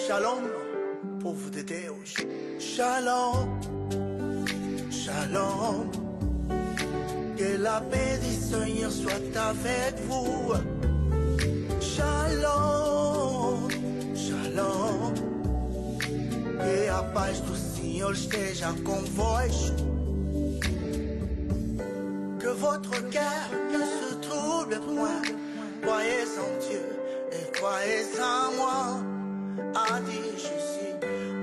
Shalom, povo de Deus. Shalom, shalom. Que la paix du Seigneur soit avec vous. Shalom, shalom. Que a paz do Senhor esteja convosco. Que votre cœur ne se trouble point. Croyez en Dieu et croyez en moi. A dit Jésus,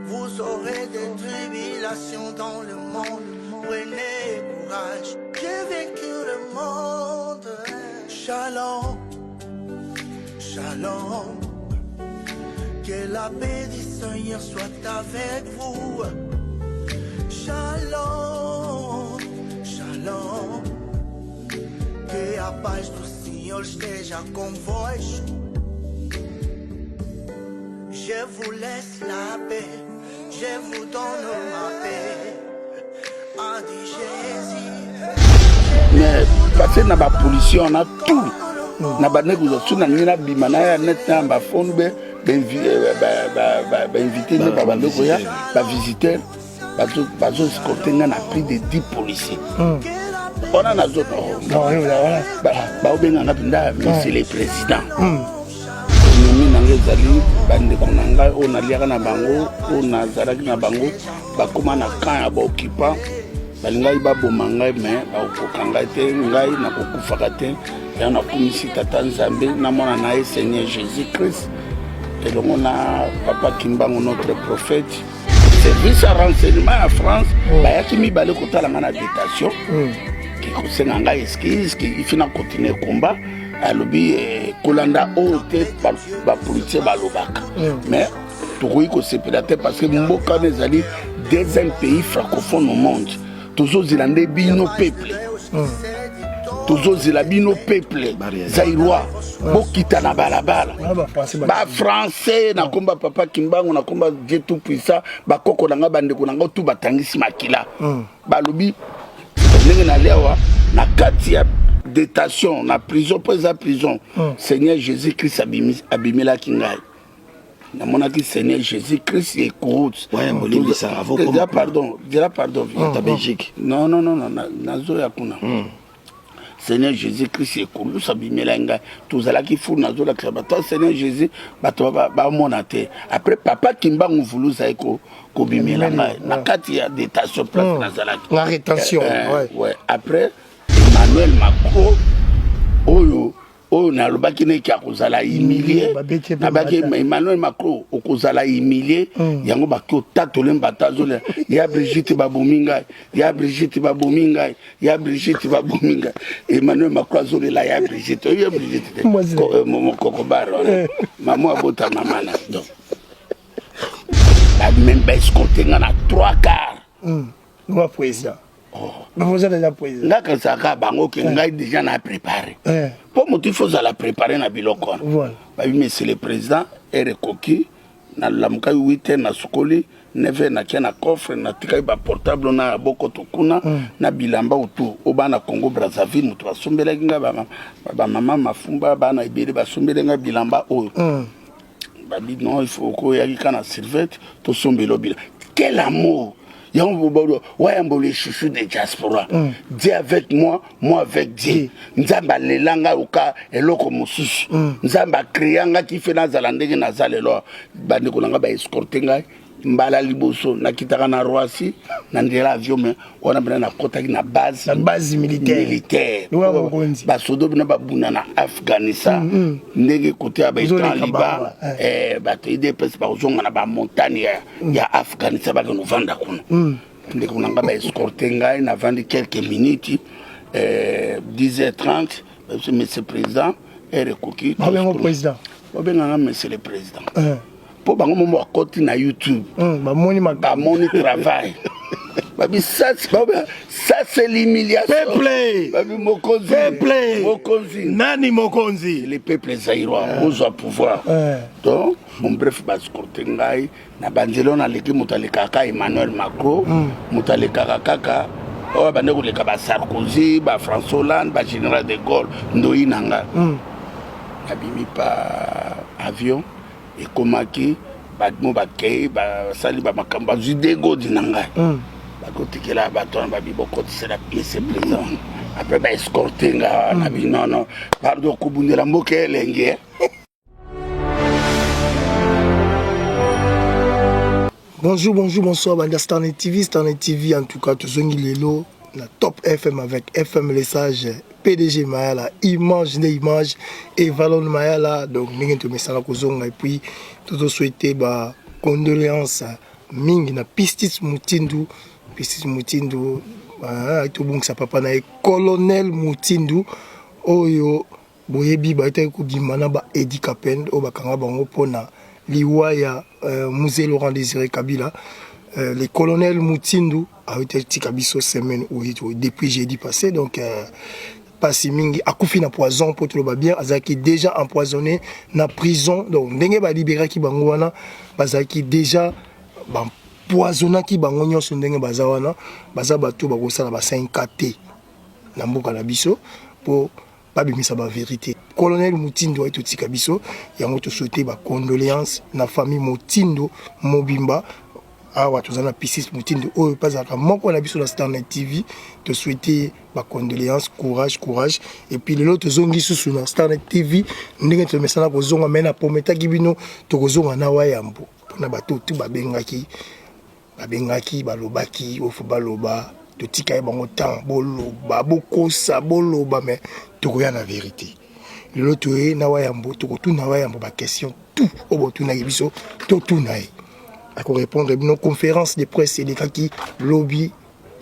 vous aurez des tribulations dans le monde. Prenez courage, j'ai vaincu le monde. Shalom, shalom. Que la paix du Seigneur soit avec vous. Shalom, shalom. Que a paz do Senhor esteja convosco. Je vous laisse la paix, je vous donne ma paix. A dit Jésus. Mais parce na bapolisier wana tout na bandaki kozwa su na ndenge nabima na ya net na bafone be bainvité nde babandi koya bavisiteur bazo escorte nga na prix de 10 policiers wana nazo baobenga nga mpenza monsieur le président. Ennemi na ngai ezali bandeko na ngai oyo naliaka na bango, oyo nazalaki na bango, bakóma na camp ya baoccupant. Balingaki baboma ngai, me bakokoka ngai te. Ngai nakokufaka te. Yango nakumisi Tata Nzambe na mwana na ye Seigneur Jésus Christ elongo na Papa Kimbangu, notre prophète. Service ya renseignement ya France bayaki mibale kotala ngai na détention, ke kosenga ngai excuse, ke ifi na continue combat. Alobi kolanda oyo te bapoliticien balobaka, mais tokoki kosepela te parce que mboka wana ezali deuxième pays francophone au monde. Tozozela nde bino peuple, tozozela bino peuple zaïrois, bokita na balabala. Bafrançais na komba Papa Kimbangu, na komba Dieu tout puissant, bakoko na ngai, bandeko na ngai tu batangisi makila. Balobi ndenge nali awa na kati ya détention, na prison, mpo eza prison, Seigneur Jésus Christ abimelaki ngai. Namonaki Seigneur Jésus Christ ekouroute. Pardon, dira pardon. Belgique. Non, non, non, non, nazoya kuna. Seigneur Jésus Christ ekulusu abimelaki ngai. Tozalaki fu, nazolakisa bato Seigneur Jésus, bato bamona te. Après, Papa Kimbangu Vuluza aye kobimela ngai na kati ya détention, place nazalaki. Na rétention. Ouais. Après, Emmanuel Macron oyo nalobaki neki akozala humilie, nabaki Emmanuel Macron okozala humilie. Yango baki otatole mbata, azolela: "Ya Brigitte, babomi ngai! Ya Brigitte, babomi ngai! Ya Brigitte, babomi ngai!" Emmanuel Macron azolela ya Brigitte. Oyo ya Brigitte te, mokoko bar wana, mama abota mama na. Donc bameme baescorte nga na trois quarts. Wa président, bapoza déjà président. Nga kanisaka bango ke ngai déjà na préparé, mpo moto il faut ozala préparé na biloko wana. Babi: "Monsieur le président, heure ekoki." Nalamukaki 8 heures, nasukoli, 9 heures nakia na coffre, natikaki baportable na ya bokoto kuna na bilamba otu o bana Congo Brazzaville moto basombelaki ngai, bamama mafumba, bana ebele basombeli ngai bilamba oyo. Babi: "Non, il faut koyaki ka na survêt, tosombela bilamba." Quel amour! Yango wayamba le chouchou de diaspora. Dieu avec moi, moi avec Dieu. Nzambe alela ngai oka eloko mosusu. Nzambe acréa ngai fe nazala ndenge naza lelo. Bandeko na ngai baescorte ngai mbala liboso nakitaka na Roissy na nzela avion, me wana mpena nakɔtaki na base. Na base militaire. Militaire. Lokola mokonzi. Basodo mpena babunda na Afghanistan, ndenge kote ya baetaliban, bato UDPS bakozonga na bamontagne ya Afghanistan, bakende kovanda kuna. Ndeko na ngai baescorte ngai, navandi quelques minutes, 10h30, biso: "Monsieur président, heure ekoki." Babengo président? Babenganga monsieur le président mpo bango momo bakoti na YouTube. Bamoni. Bamoni travail, babi: "Ça, ça c'est l'humiliation." Peuple. Babi: "Mokonzi." Peuple. Mokonzi. Nani mokonzi? Le peuple zaïrois ozwa pouvoir. Donc bon, bref, baescorte ngai na banzela oyo naleki. Moto alekaka Emmanuel Macron, moto alekaka kaka oyo bande koleka, baSarkozy, baFrançois Hollande, bagénéral de Gaulle, ndoi na nga. Nabimi pa avion, ekomaki Bato bakei, basali bamakambo, bazwi degodi na ngai. Bakotikela bato wana, babi bokotisela monsieur président. Après baescorte nga na binono. Pardon, kobundela mboka elengi, eh. Bonjour, bonjour, bonsoir, banda Starnet TV, Starnet TV, en tout cas, tozongi lelo na Top FM avec FM Le Sage, PDG Mayala, image nde image, et Valon Mayala, donc ndenge tomesana kozonga, et puis tozo souhaiter ba condoléances mingi na Pistis Mutindu, Pistis Mutindu, ah, tobongisa papa na ye, Colonel Mutindu, oyo boyebi baitaki kobima na ba Edi Kapend oyo bakanga bango mpona liwa ya Mzee Laurent Désiré Kabila. Le colonel Mutindu awuti tika biso semaine oyo, depuis jeudi passé. Donc pasi mingi, akufi na poison. Mpo toloba bien, azalaki déjà empoisonné na prison. Donc ndenge balibéraki bango wana, bazalaki déjà baempoisonnaki bango nyonso. Ndenge baza wana, baza bato bakosala ba 5 te na mboka na biso mpo babimisa bavérité. Colonel Motindo ayi totika biso, yango tosouhaite bacondoléance na famille Motindo mobimba. Awa toza na Pisis Motindo oyo mpe azalaka moko na biso na Starnet TV. Tosouhaite bacondoléance, courage, courage. Et puis lelo tozongi susu na Starnet TV ndenge tomesana kozonga, mais naprometaki bino tokozonga na Wayambo mpona bato tu babengaki, babengaki, balobaki oyo faut baloba. Totika ye bango temps, boloba, bokosa, boloba, mais tokoya na vérité. Lelo toye na Wayambo, tokotuna Wayambo baquestion tout oyo botunaki biso, totuna ye, akorépondre bino. Conférence de presse elekaki lobi,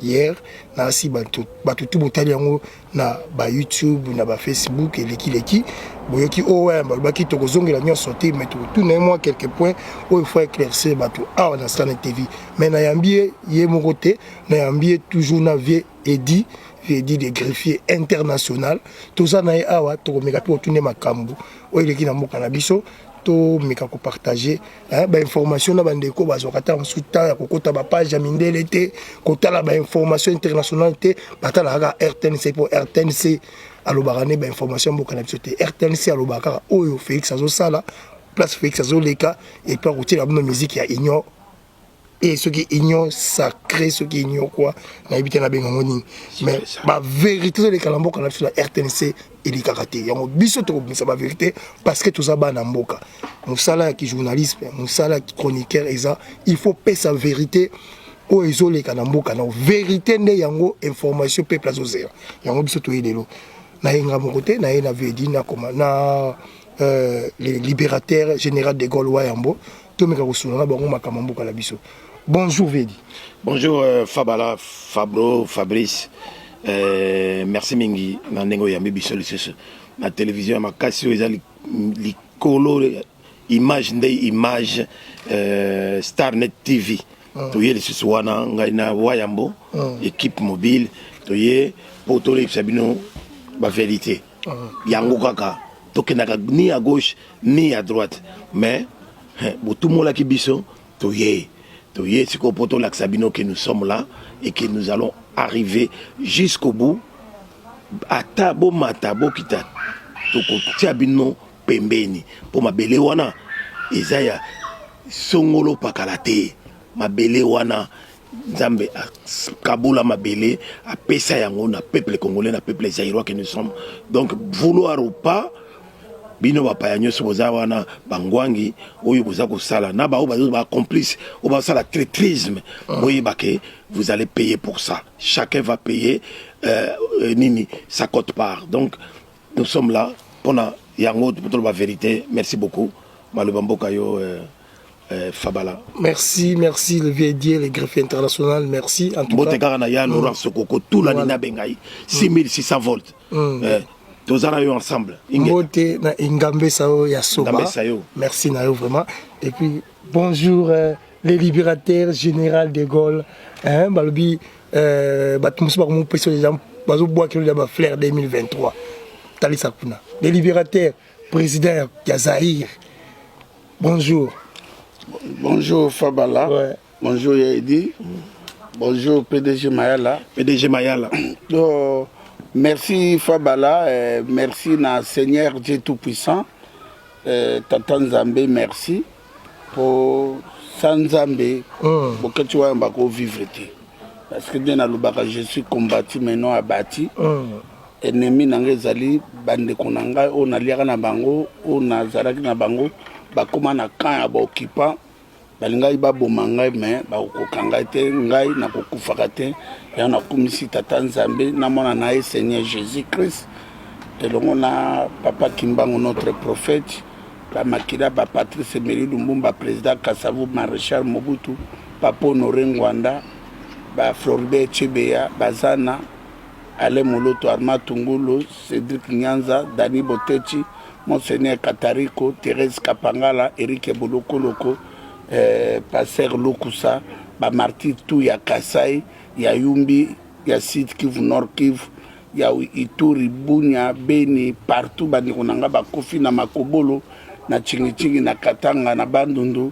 hier nasi bato bato tu botali yango na bayoutube, na bafacebook, elekileki, boyoki oyo Wayamba alobaki. Tokozongela nyonso te, mais tokotuna ye mwa quelques points oyo faut éclaircir bato awa na Starnet TV. Mais nayambi ye ye moko te, nayambi ye toujours na vieux Edi, vieux Edi de greffier international. Toza na ye awa, tokomeka mpe kotuna makambo oyo eleki na mboka na biso. Tomeka kopartage bainformation na bandeko bazwaka ta mosusu temps ya kokota bapage ya mindele te, kotala bainformation internationale te. Batalaka kaka RTNC, mpo RTNC alobaka nde bainformation ya mboka na biso te. RTNC alobaka kaka oyo Félix azosala, place Félix azoleka, et puis akotiela bino musique ya Union e soki Union sacré, soki union quoi, nayebi te nabenga yango nini. Mais bavérité ezoleka na mboka na biso na RTNC elekaka te. Yango biso tokobimisa bavérité parce que toza bana mboka. Mosala ya kijournalisme, mosala ya chroniqueur eza il faut pesa vérité oyo ezoleka na mboka. Na vérité nde yango information peuple azozela. Yango biso toye lelo, nayenga moko te, naye na vedi nakoma na le libérateur général de Gaulle Wayambo. Tomeka kosolola na bango makambo ya mboka na biso. Bonjour Vedi. Bonjour Fabala, Fabro, Fabrice. Merci mingi na ndenge oyambi biso lisusu na télévision ya makasi oyo eza likolo, image nde image, Starnet TV. Toye lisusu wana, ngai na Wayambo, équipe mobile. Toye mpo tolekisa bino bavérité. Yango kaka tokendaka ni à gauche ni à droite, mais botumolaki biso, toye, toye sikoyo mpo tolakisa bino que nous sommes là et que nous allons arriver jusqu'au bout. Ata bomata, bokita, tokotia bino pembeni, mpo mabele wana eza ya songolo pakala te. Mabele wana, Nzambe akabula mabele, apesa yango na peuple congolais, na peuple zaïrois que nous sommes. Donc vouloir ou pas, bino bapaya nyonso boza wana, bangwangi oyo boza kosala na baoyo bazo bacomplice oyo bazosala traîtrisme, boyeba ke vous allez payer pour ça. Chacun va payer nini, sa quote part. Donc nous sommes là mpona yango, toloba vérité. Merci beaucoup. Maloba mboka yo, Fabala. Merci, merci le vieux Dieu, le greffier international, merci en tout mbote cas. Kaka na ya Laurent Sokoko tula. Nini abengai 6600 volts. Toza na yo ensemble. Ingeta. Mbote na Ingambe Sao ya Soba. Ngambe Sayo. Merci na yo vraiment. Et puis bonjour le libérateur général de Gaulle. Hein, balobi bato mosusu bakomopesa déjà, bazobwakela déjà ba fleur 2023. Talisa kuna. Le libérateur président ya Zaïre. Bonjour. Bonjour Fabala. Bonjour Yaidi. Bonjour PDG Mayala. PDG Mayala. Donc, merci Fabala, merci na Seigneur Dieu Tout-Puissant. Tata Nzambe, merci. Po sans Nzambe, Boketshu Wayamba ko vivre te. Parce que nde nalobaka, je suis combattu mais non abattu. Ennemi na ngai ezali bandeko na ngai oyo naliaka na bango, oyo nazalaki na bango, bakóma na camp ya baoccupant. Balingaki baboma ngai, mais bakokoka ngai te. Ngai nakokufaka te. Yango nakumisi Tata Nzambe na mwana na ye Seigneur Jésus Christ, elongo na Papa Kimbangu, notre prophète, bamakila, baPatrice Emery Lumumba, président Kasavu, maréchal Mobutu, Papa Honoré Ngbanda, baFloribert Chebeya, Bazana, Alain Moloto, Armand Tungulu, Cédric Nyanza, Dani Botechi, Monseigneur Katariko, Thérèse Kapangala, Eric Bolokoloko, Pasteur Lukusa, bamartyrs tout ya Kasai, ya Yumbi, ya Sud Kivu, Nord Kivu, ya Ituri, Bunia, Beni, partout bandeko na nga bakufi na Makobolo, na Chinginchingi, na Katanga, na Bandundu,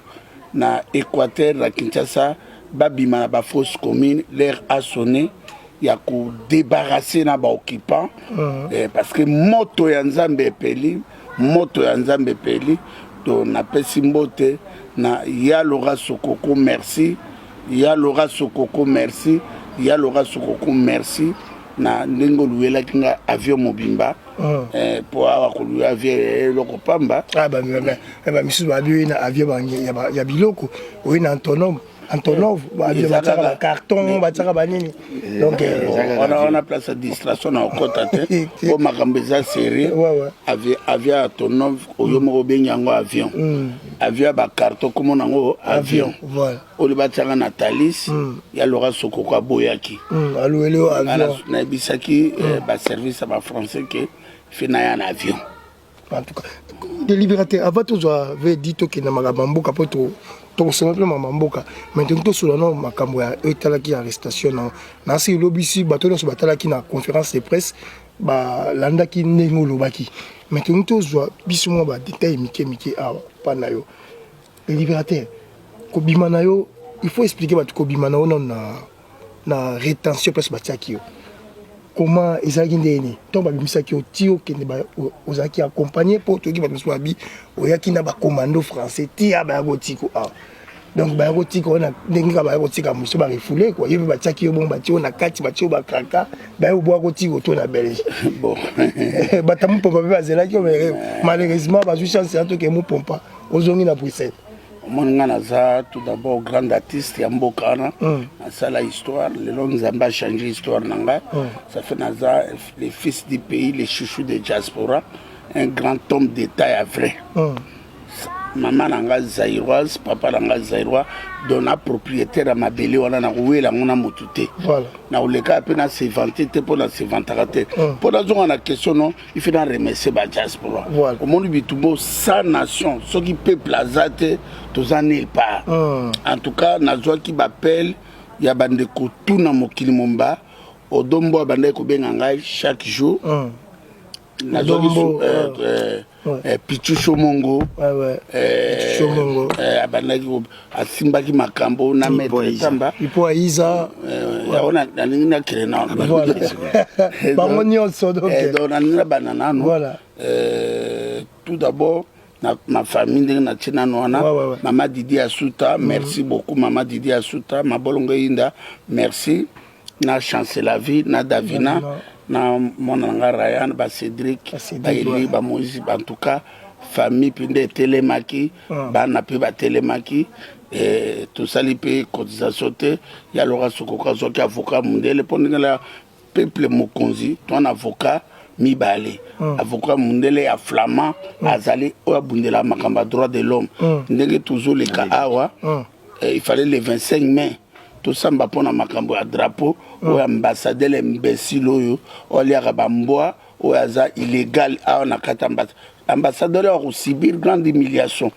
na Équateur, na Kinshasa, babima na bafosse commune. L'heure a sonné ya kodébarrasser na baoccupant, parce que moto ya Nzambe epeli, moto ya Nzambe epeli. To napesi mbote na ya Lora Sokoko, merci ya Lora Sokoko, merci ya Lora Sokoko, merci na ndenge oluwelaki nga avion mobimba, mpo awa koluya avion eloko pamba. Bamisusu babi oye na avion ya biloko, oye na Antonov. Antonov, avion batiaka bacarton, batiaka banini, donc Wana place ya distraction na okota te, mpo makambo eza sérieux. Avion ya Antonov, oyo moko obengi yango avion, avion ya bacarton, komona yango avion oyo batiaka na Thalys ya Lora Sokoko aboyaki. Alueli oyo avion. Nayebisaki baservice ya bafrançais ke fe naya na avion. En tout cas, Délibérateur, avant tozwa vedi, tokende makambo ya mboka, mpo tokosoma mpe makambo ya mboka. Maintenant tosola no makambo ya oyo etalaki arrestation na nasi elobisi bato nyonso batalaki na conférence de presse, balandaki ndenge olobaki. Maintenant tozwa biso mwa badetail mike mike awa mpa na yo, Délibérateur. Kobima na yo, il faut expliquer bato kobima na yo nano na rétention, place batiaki yo, comment ezalaki, ndenge ntango babimisaki yo ti okende, ozalaki accompagné, mpo toyoki bato mosusu babi oyaki na bacommando français ti ya baya kotika awa. Donc baya kotika wana ndenge kaka baya kotika mosu barefouler quoi, ye mpe batiaki yo bongo, batie yo na kati, batie yo bakraka, baya kobwaka kotika to na Belge. Bon. Bato mopompa mpe bazelaki yo, mais malheureusement bazwi chance ya toke mopompa, ozongi na Bruxelles. Omoni, nga naza tout d'abord grand artiste ya mboka wana. Nasala histoire. Lelo Nzambe achange histoire na ngai. Ça fait naza le fils du pays, le chouchou de diaspora, un grand homme d'état ya vrai. Mama na nga zairoise, papa na nga zairois, donc na propriétaire ya mabele wana, nakowela yango na motu te. Nakoleka mpe na se vanter te, mpo na se vantaka te. Mpo nazonga na question, no, il faut na remercier badiaspora. Omoni, bitumba sans nation, soki peuple aza te, toza nulle part. En tout cas, nazwaki baappel ya bandeko tu na mokili momba. Odombo abandaki kobenga ngai chaque jour. Nazwaki Pichu Shomongo, abandaki, asimbaki makambo na maître Tamba. Ipo Aiza. Yango nalingi nakele nano. Bango nyonso. Donc nalingi nabanda nano tout d'abord na ma famille, ndenge natie nano wana. Mama Didi Asuta, merci beaucoup mama Didi Asuta, mabolongo eyinda, merci na Chance la vie, na Davina, na mwana na nga Rayan, baCédrik, baeli, baMoïse. En tout cas, famille mpe nde etelemaki, bana mpe batelemaki. Tosali mpe cotisation te ya Lora Sokoko azwaki avocat mondele, mpo ndenge la peuple mokonzi to na avocat mibale, avocat mondele ya flamand azali oyo abundelaka makambo ya droit de l'homme. Ndenge tozoleka awa, il fallait le 25 mai tosamba mpona makambo ya drapeau oyo ambassadeur imbécile oyo aliaka bambwa, oyo aza illégal awa na kati. Ambassadeur oyo akosubir grande humiliation.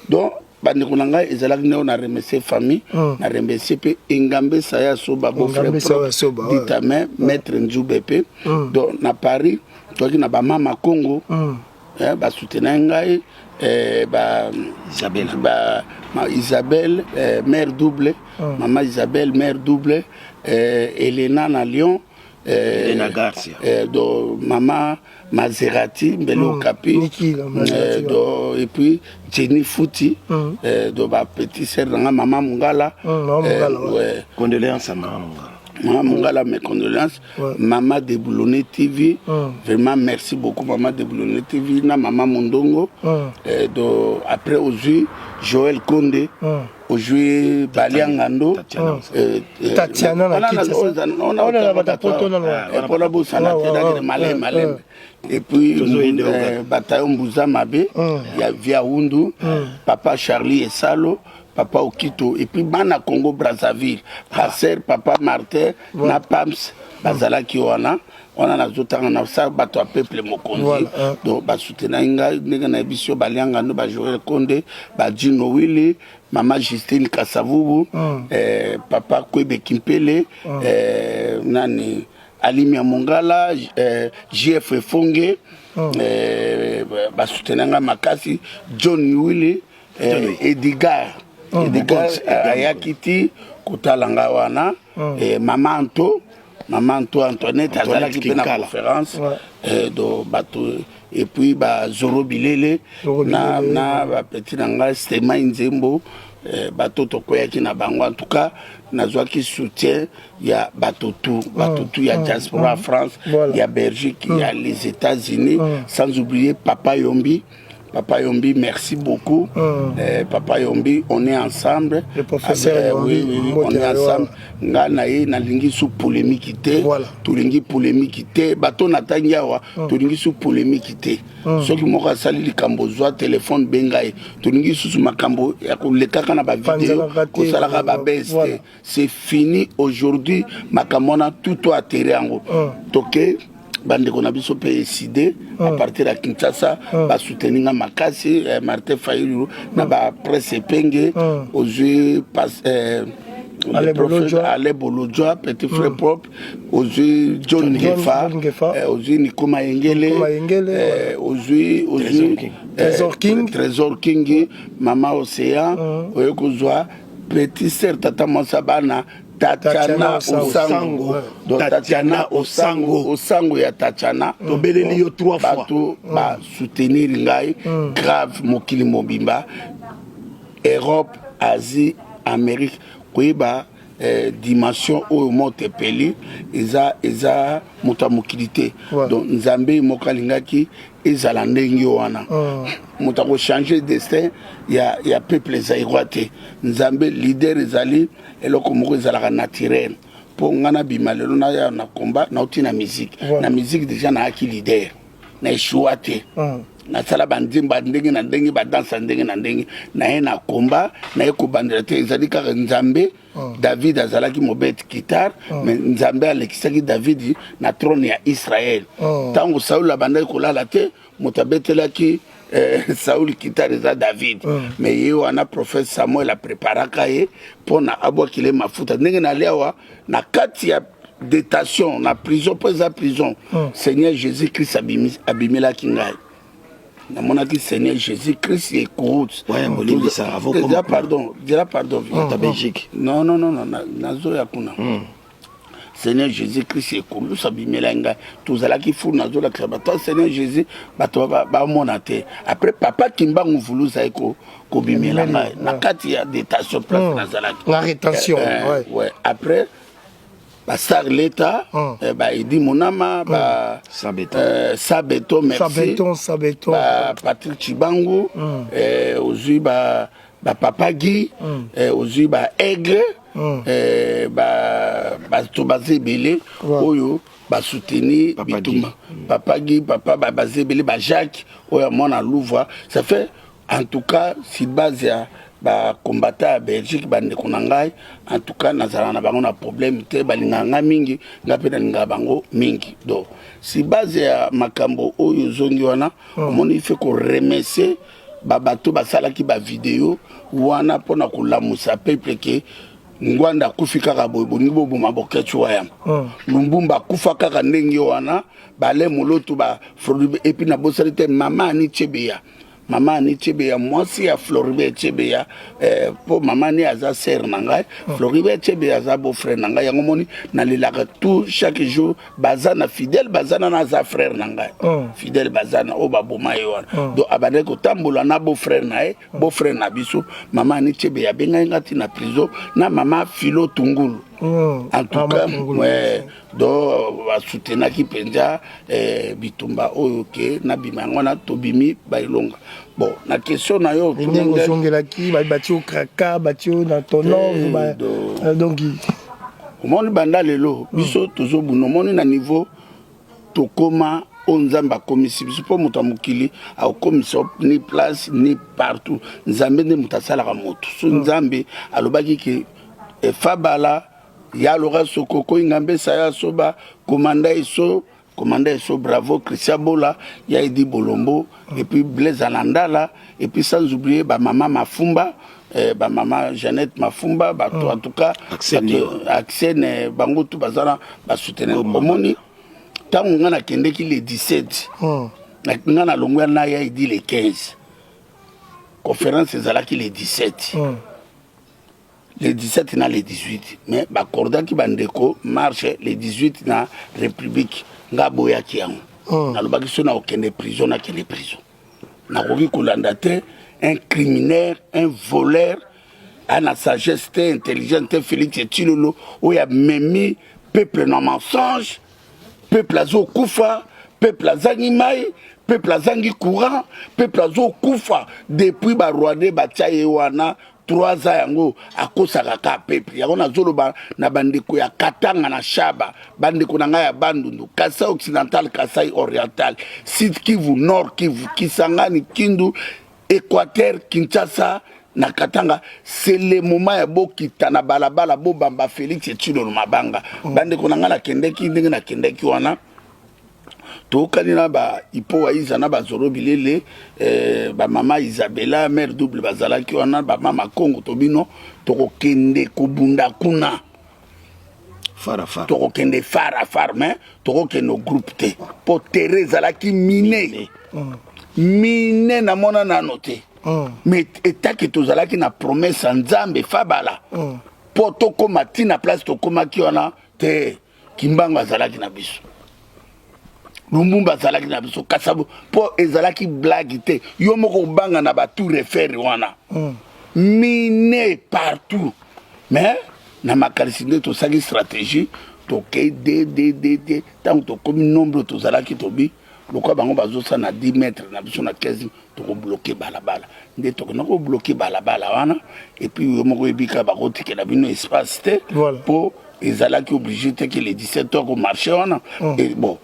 Donc bandeko na ngai, ezalaki ndenge na remercier famille, na remercier mpe Engambe Saya Soba, beau-frère ditame, maître Nzube mpe. Donc na Paris toyaki na bamama Congo, basoutenaki ngai, ba Isabelle, ba, ma Isabelle, mère double, mama Isabelle mère double, Elena na Lyon. Elena Garcia. Do mama Maserati mbele Okapi. Niki, la Maserati, do et puis Jenny Futi, do ba petit sœur nanga mama Mungala. Mama Mungala, ouais. Ouais. Condoléances à mama Mongala. Mama Mungala, mes condoléances. Mama Deboulonné TV, vraiment merci beaucoup Mama Deboulonné TV, na Mama Mondongo. Do après ozui Joël Condé, ozui Baliangando. Tatiana. Tatiana na Kinshasa. Ona na batapoto na loin. Mpona bosana te, nakende maleme maleme. Et puis Tozoyende oka. Batayo Mbuza Mabe ya Via Wundu, papa Charlie Esalo, papa Okito, et puis bana Congo Brazzaville, passer papa Martin na Pams bazalaki wana. Wana nazotanga na sa bato ya peuple mokonzi. Donc basoutenaki ngai ndenge nayebi so Baliangando, baJoel Konde, baJino Willi, mama Justine Kasavubu, papa Kwebe Kimpele, nani, Alimia Mongala, JF Efonge, basoutenaki ngai makasi, John Willi, Edigar Edigar ayaki ti kotala ngai wana, mama Anto, mama Anto Antoinette azalaki mpe na Kinkala. Conférence. Do bato, et puis bazoro Bilele Zoro na, Bilele, na bapeti na ngai Stemai Nzembo, bato tokweyaki na bango. En tout cas nazwaki soutien ya bato tu, bato tu ya diaspora, France, ya Belgique, ya les États-Unis, sans oublier papa Yombi. Papa Yombi, merci beaucoup. Papa Yombi, on est ensemble. Le professeur Yombi, Oui, on est Mbote. Ensemble. Nga na ye nalingi su polémique te. Tolingi polémique te. Bato natangi awa, tolingi su polémique te. Soki moko asali likambo, zwa telefone, benga ye. Tolingi susu makambo ya kolekaka na bavideo, Panzanaka te, kosalaka babese te. C'est fini aujourd'hui. Makambo wana tout atterré yango. Toke bandeko na biso mpe eside à partir ya Kinshasa, basoutenir nga makasi, Martin Fayulu na bapresse epenge, ozwi le Ale prophète Bolodjwa. Ale Bolodjwa, petit frère propre, ozwi John Ngefa, John Ngefa. Ozwi Nico Mayengele, Nico Mayengele, ozwi Trésor King. Trésor King. Trésor King, mama Océan, oye kozwa petit sœur, tata mwasi ya bana Tatiana Tatiana Osango. Osango. Donc Tatiana Tatiana Osango, Osango. Osango ya Tatiana. Tobeleli yo trois fois. Bato basoutenir ngai grave, mokili mobimba, Europe, Asie, Amérique. Koyeba dimension oyo moto epeli eza moto ya mokili te. Donc Nzambe moko alingaki ezala ndenge wana. Moto akochange destin ya peuple zaïrois te. Nzambe leader ezali eloko moko ezalaka naturel. Mpo nga nabima lelo, naya na combat, nauti na musique. Na musique déjà nayaki leader, na échoua te. Nasala banzembo ya ndenge na ndenge, badanse ya ndenge na ndenge. Naye na combat, naye kobandela te. Ezali kaka Nzambe. David azalaki mobeti guitare, mais Nzambe alekisaki David na trône ya Israel. Ntango Saul abandaki kolala te, moto abetelaki Saul guitare eza David. Mais ye wana, prophète Samuel apreparaka ye mpona abwakile mafuta. Ndenge nali awa na kati ya détention, na prison, mpo eza prison, Seigneur Jésus Christ abimelaki ngai. Namonaki Seigneur Jésus Christ ekouti. Ouais, bolimbisa, avant Dira pardon, dira pardon. Ta Belgique. Non, non, non, non, nazoya kuna. Seigneur Jésus Christ ekulusu abimelaki ngai. Tozalaki fulu, nazolakisa bato Seigneur Jésus, bato bamona te. Après papa Kimbangu Vuluza aye kobimela ngai na kati ya détention, place nazalaki. Na rétention. Ouais. Après bastar leta, baedi Monama, ba Sabeton. Sabeton, merci. Sabeton, Sabeton. Ba Patrick Chibangu, ozwi ba bapapa Guy, ozwi ba Aigle, bato baza ebele oyo basoutenir Papa bitumba. Papa Guy, papa baza ebele, ba Jacques oyo amona Louvre. Ça fait, en tout cas, si base ya bacombattant ya Belgique, bandeko na ngai, en tout cas nazala na bango na problème te. Balingaka ngai mingi, ngai mpe nalingaka bango mingi. Donc si base ya makambo oyo ozongi wana, omoni, il faut koremercier babato basalaki bavideo wana mpona kolamusa peuple ke Ngwanda akufi kaka boye, bolingi boboma Boketshu Wayamba. Lumbumba akufa kaka ndenge wana, bale Moloto, ba et puis nabosali te mama Ani Chebeya. Mama Ani Chebeya, mwasi ya Floribert Chebeya, mpo mama Ani aza sœur na ngai, Floribert Chebeya aza beau frère na ngai. Yango moni nalelaka tout chaque jour Bazana, Fidèle Bazana na aza frère na ngai. Fidèle Bazana oyo baboma ye wana. Donc abandaki kotambola na beau frère na ye, beau frère na biso. Mama Ani Chebeya abengai nga ti na prison na mama Philo Tungulu. En tout Mama cas, Tungulu. Ouais, donc basoutenaki mpenza bitumba oyo ke nabima. Yango wana tobimi baelonga. Bon, na question na yo, ndenge ozongelaki, batie yo kraka, batie yo na tonov. Donc Omoni, banda lelo biso tozobunda. Omoni, na niveau tokóma oyo Nzambe akomisi biso, mpo moto ya mokili akokomisa ni place ni partout. Nzambe nde moto asalaka moto. So Nzambe alobaki ke Fabala ya Laura Sokoko Ingambe Saya Soba, commandant Eso, commandant Eso, bravo Christian Bola ya Edi Bolombo, et puis Blaise Anandala, et puis sans oublier bamama Mafumba, bamama Jeannette Mafumba, bato en tout cas Axene, bango tu baza na basoutenir. Omoni, ntango nga nakendeki le 17, nga nalongwa na ya Edi le 15, conférence ezalaki le 17, le 17 na le 18, mais bakordaki bandeko marche le 18 na République. Nga aboyaki yango. Nalobaki so na kokende prison, nakende prison, nakoki kolanda te un criminel, un voleur, ana sagesse te, intelligence te, Félix Tshilolo, oyo amemi peuple na mensonge. Peuple azokufa, peuple azangi mai, peuple azangi courant, peuple azokufa depuis Barwandais batia ye wana 3 ans. Yango akosaka ka peuple. Yango nazoloba na bandeko ya Katanga na Shaba, bandeko na ngai ya Bandundu, Kasai Occidental, Kasai Oriental, Sud Kivu, Nord Kivu, Kisangani, Kindu, Équateur, Kinshasa na Katanga, c'est le moment ya bokita na balabala, bobamba Félix Tshilolo mabanga. Bandeko na ngai, nakendeki ndenge nakendeki wana, tokani na ba Ipo Waiza na bazoro bilele, bamama Isabela mare double bazalaki wana, bamama Congo. Tobino tokokende kobunda kuna. Fara fara. Tokokende fara fara, mais tokokende groupe te, mpo terrain ezalaki miné, miné namona nano te. Mais etaki tozalaki na promesse ya Nzambe, Fabala, mpo tokóma ntina place tokomaki wana te. Kimbango azalaki na biso, Lumumba azalaki na biso, Kasavubu, mpo ezalaki blague te. Yo moko obanga na batour Eiffel wana, miné partout. Mais na makanisi nde tosalaki stratégie, tokei de de de de. Ntango tokómi nombre tozalaki, tobi lokola bango bazosala na 10 mètre na biso na 15, tokobloquer balabala. Nde tokenda kobloquer balabala wana. Et puis yo moko oyebi kaka, bakotikela bino espace te, mpo ezalaki obligé te ke le 17 heures komarcher wana. Et bon,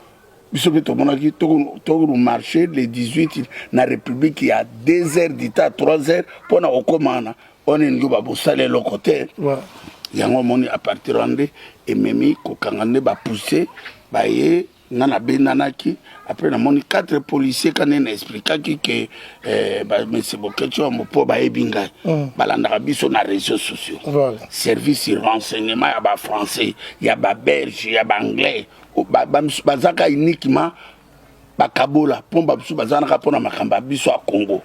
biso mpe tomonaki tokomarcher le 18 na République ya 2 heures du temps, 3 heures mpo na kokóma wana. Wana elingi babosala eloko te. Yango omoni, à partir wana nde ememi kokanga, nde bapousse baye. Nga nabendanaki. Après namoni quatre policiers ka nde na expliquaki ke bamese Bokeci wambo, mpo bayebi ngai, balandaka biso na réseaux sociaux. Service renseignement ya Bafrançais, ya Babelge, ya Baanglais, bazaka uniquement bakabola, mpo bamosusu bazalaka mpona makambo ya biso ya Congo,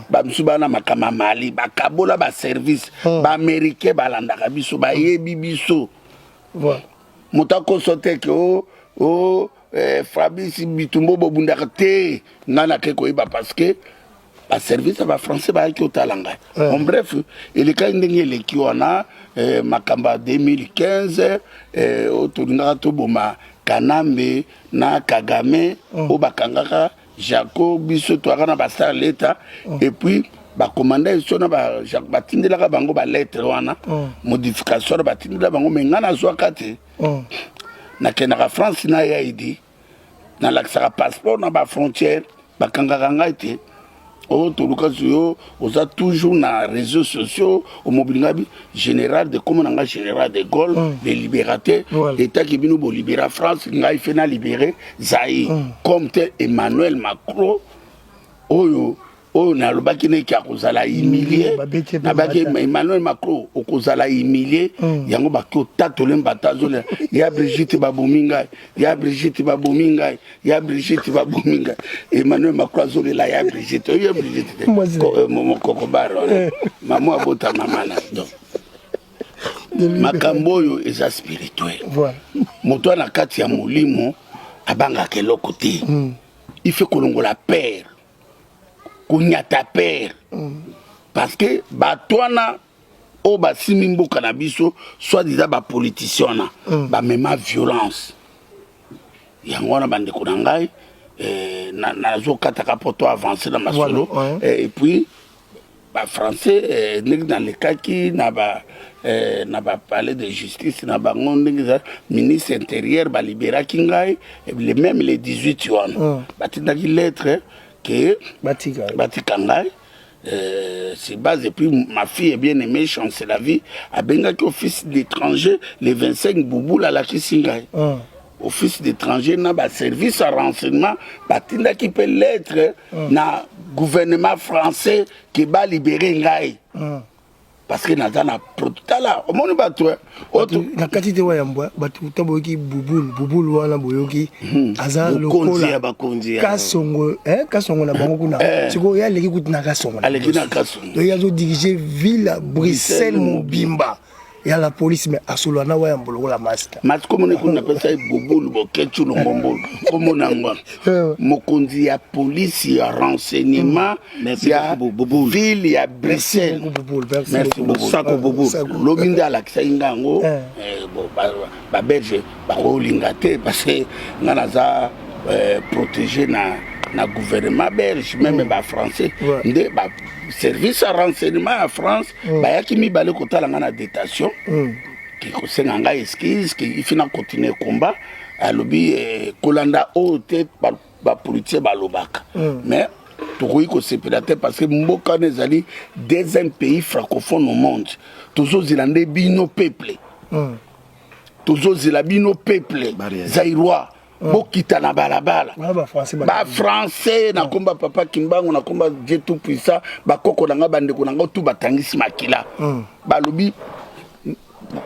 bamosusu baa na makambo ya Mali. Bakabola baservice. Baaméricain balandaka biso, bayebi biso. Moto akoso te ke o Fabrice bitumba bobundaka te. Ngai nake koyeba parce que baservice ya Bafrançais bayaki otala ngai. Bon, bref, elekaki ndenge eleki wana. Makambo ya 2015, oyo tolingaka toboma Kanambe na Kagame, oyo bakangaka Jaco, biso toyaka na bastar leta, et puis bakomanda eso na batindelaka bango balettre wana, modification wana batindela bango, mais ngai nazwaka te. Nakendaka France na yaidi, nalakisaka passeport na bafrontière, bakangaka ngai te. Oyo toluka yo, oza toujours na réseaux sociaux, omobilinga bi général de kombo na ngai, général de Gaulle, le libérateur. Etaki bino bolibéra France, ngai fe na libéré Zaïre, comme te Emmanuel Macron oyo. Oyo nalobaki neke akozala humilie, nabaki Emmanuel Macron okozala humilie. Yango baki otatole mbata azolela: "Ya Brigitte, babomi ngai! Ya Brigitte, babomi ngai! Ya Brigitte, babomi ngai!" Emmanuel Macron azolela ya Brigitte. Oyo ya Brigitte te, mokoko bar wana, mama abota mama na. Donc makambo oyo eza spirituel. Moto wana kati ya molimo abangaka eloko te. Il faut kolongola peur, konyata peur, parce que bato wana oyo basimi mboka na biso, soi-disant bapoliticien wana, bamema violence. Yango wana, bandeko na ngai, nazokataka mpo to avance na masolo. Et puis bafrançais, ndenge nalekaki na bapalais de justice na bango, ndenge eza ministre intérieur baliberaki ngai le même le 18 wana. Batindaki lettre ke batika, batika ngai sur base. Et puis ma fille bien aimée Chancela Vie abengaki office d'étranger le 25. Bubula alakisi ngai office d'étranger na baservice ya renseignement batindaki mpe lettre na gouvernement français ke balibere ngai parce que naza na tala, omoni bato na kati te. Wayambwa bato ta boyoki Bubulu, Bubulu wana boyoki aza lokola bakonzi. Kasongo, Kasongo na bango kuna. Sikoyo ye aleki kutu na Kasongo. Aleki na Kasongo. Donc ye azodirige ville ya Bruxelles mobimba ya la police, mais asolola na Wayambo lokola master. Mati komona kuna, napesa ye Bubulu Bokecu Longombolu, komona yango mokonzi ya polisi ya renseignement ya ville ya Bruxelles. Sako Bubulu. Lobi nde alakisaki nga yango. Babelge bakolinga te parce que nga naza protégé na gouvernement belge, même bafrançais nde baservice ya renseignement ya France bayaki mibale kotala nga na détention, ke kosenga ngai excuse, ke ifi na continue combat. Alobi kolanda oyo te bapoliticien balobaka, mais tokoki kosepela te parce que mboka wana ezali deuxième pays francophone au monde. Tozozela nde bino peuple, tozozela bino peuple zaïrois, bokita na balabala. Bafrançais na komba papa Kimbangu, na komba Dieu tout puissant, bakoko na ngai, bandeko na ngai tu batangisi makila. Balobi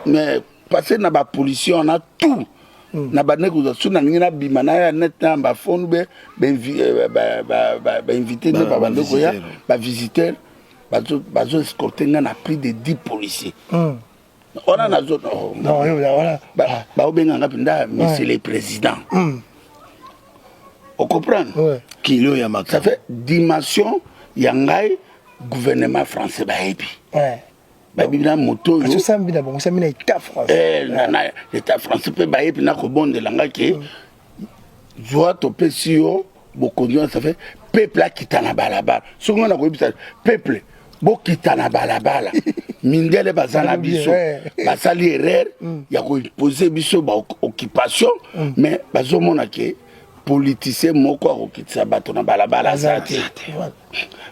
mais parce na bapolicier wana tout na bandeko kozwa so na ndenge nabima na ya net na bafone be bainvité nde babande koya, bavisiteur bazo escorte ngai na plus de 10 policiers wana. Nazo baobenganga mpenza monsieur le président, ocomprendre? Kilo ya ça fait dimension ya ngai. Gouvernement français bayebi, bayebi na moto oyo na état français mpe bayebi na kobondela ngai ke zwa, topesi yo bokonzi wana. Ça fait peuple akita na balabala. Soki ngai nakoyebisa peuple bokita na balabala, mindele baza na biso, basali erreur ya koimpose biso baoccupation, mais bazomona ke politicien moko akokitisa bato na balabala aza te.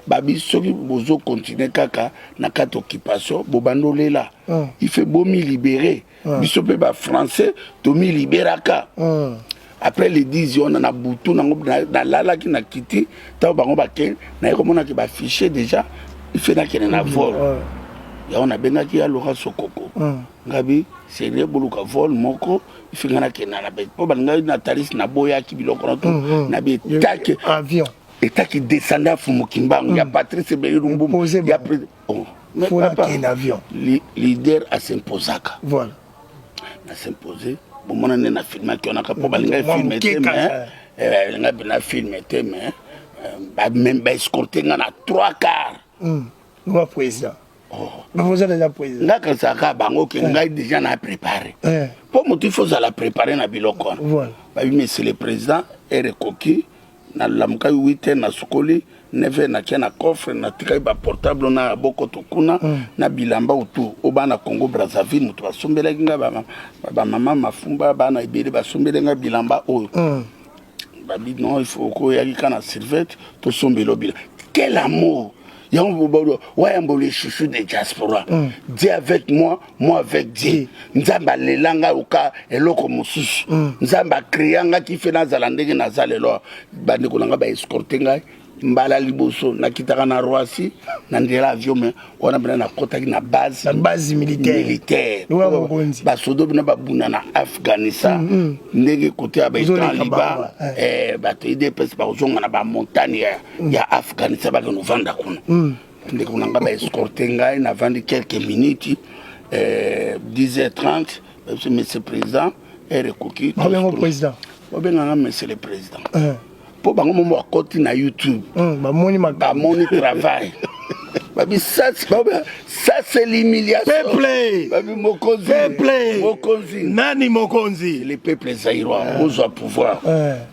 Babi soki bozokontinue kaka na kati occupation, bobanda olela, il faut bomilibere. Biso mpe bafrançais tomiliberaka. Après le 10 wana na butu nango, nalalaki na kiti. Ntango bango bake, naye komonaki bafichier déjà, ife nakende na vol. Yango nabengaki ya Laurent Sokoko, ngabi sérieux, boluka vol moko, ife nga nakende na mpo balingai na Thalys, naboyaki biloko na to nabi etake avion. Etaki descendant ya Fumu Kimbangu, ya Patrice Emery Lumumba, ya oh. Mais papa, avion. Leader asimposaka. Voilà. Nasimpose, bomona nde na filmaki wanaka mpo balingai film te, mais balingai mpena film te, mais baescorte nga na trois quarts. Nga président, oza déjà président. Nga kanisaka bango ke ngai déjà na préparé, mpo moto il faut ozala préparé na biloko wana. Babi monsieur le président, heure ekoki. Nalamukaki 8 heures, nasukoli, 9 heures nakia na coffre, natikaki baportable na bokoto kuna na bilamba otu oyo bana Congo Brazzaville moto basombelaki nga, bamama mafumba, bana ebele basombeli nga bilamba oyo. Babi non, il faut koyaki ka na survêt, tosombela bilamba. Quel amour! Yango Wayambo, le chouchou de diaspora. Dieu avec moi, moi avec Dieu. Nzambe alela ngai oka eloko mosusu. Nzambe acréa ngai kife nazala ndenge naza lelo. Bandeko na ngai baescorte ngai. Mbala liboso nakitaka na Roissy na nzela avion, mais wana mpena nakɔtaki na base. Na base militaire. Militaire, basodo bino babunda na Afghanistan. Ndenge kote ya baetaliba, bato UDPS bakozonga na bamontagne ya Afghanistan, bakende kovanda kuna. Ndeko na ngai, baescorte ngai, navandi quelques minutes, 10h30, babiso: "Monsieur président, heure ekoki." Babengo président? Babenganga monsieur le président, mpo bango momo bakoti na YouTube. Bamoni. Bamoni travail, babi: "Ça, c'est l'humiliation." Peuple. Babi: "Mokonzi." Peuple. Mokonzi. Nani mokonzi? Le peuple zaïrois ozwa pouvoir.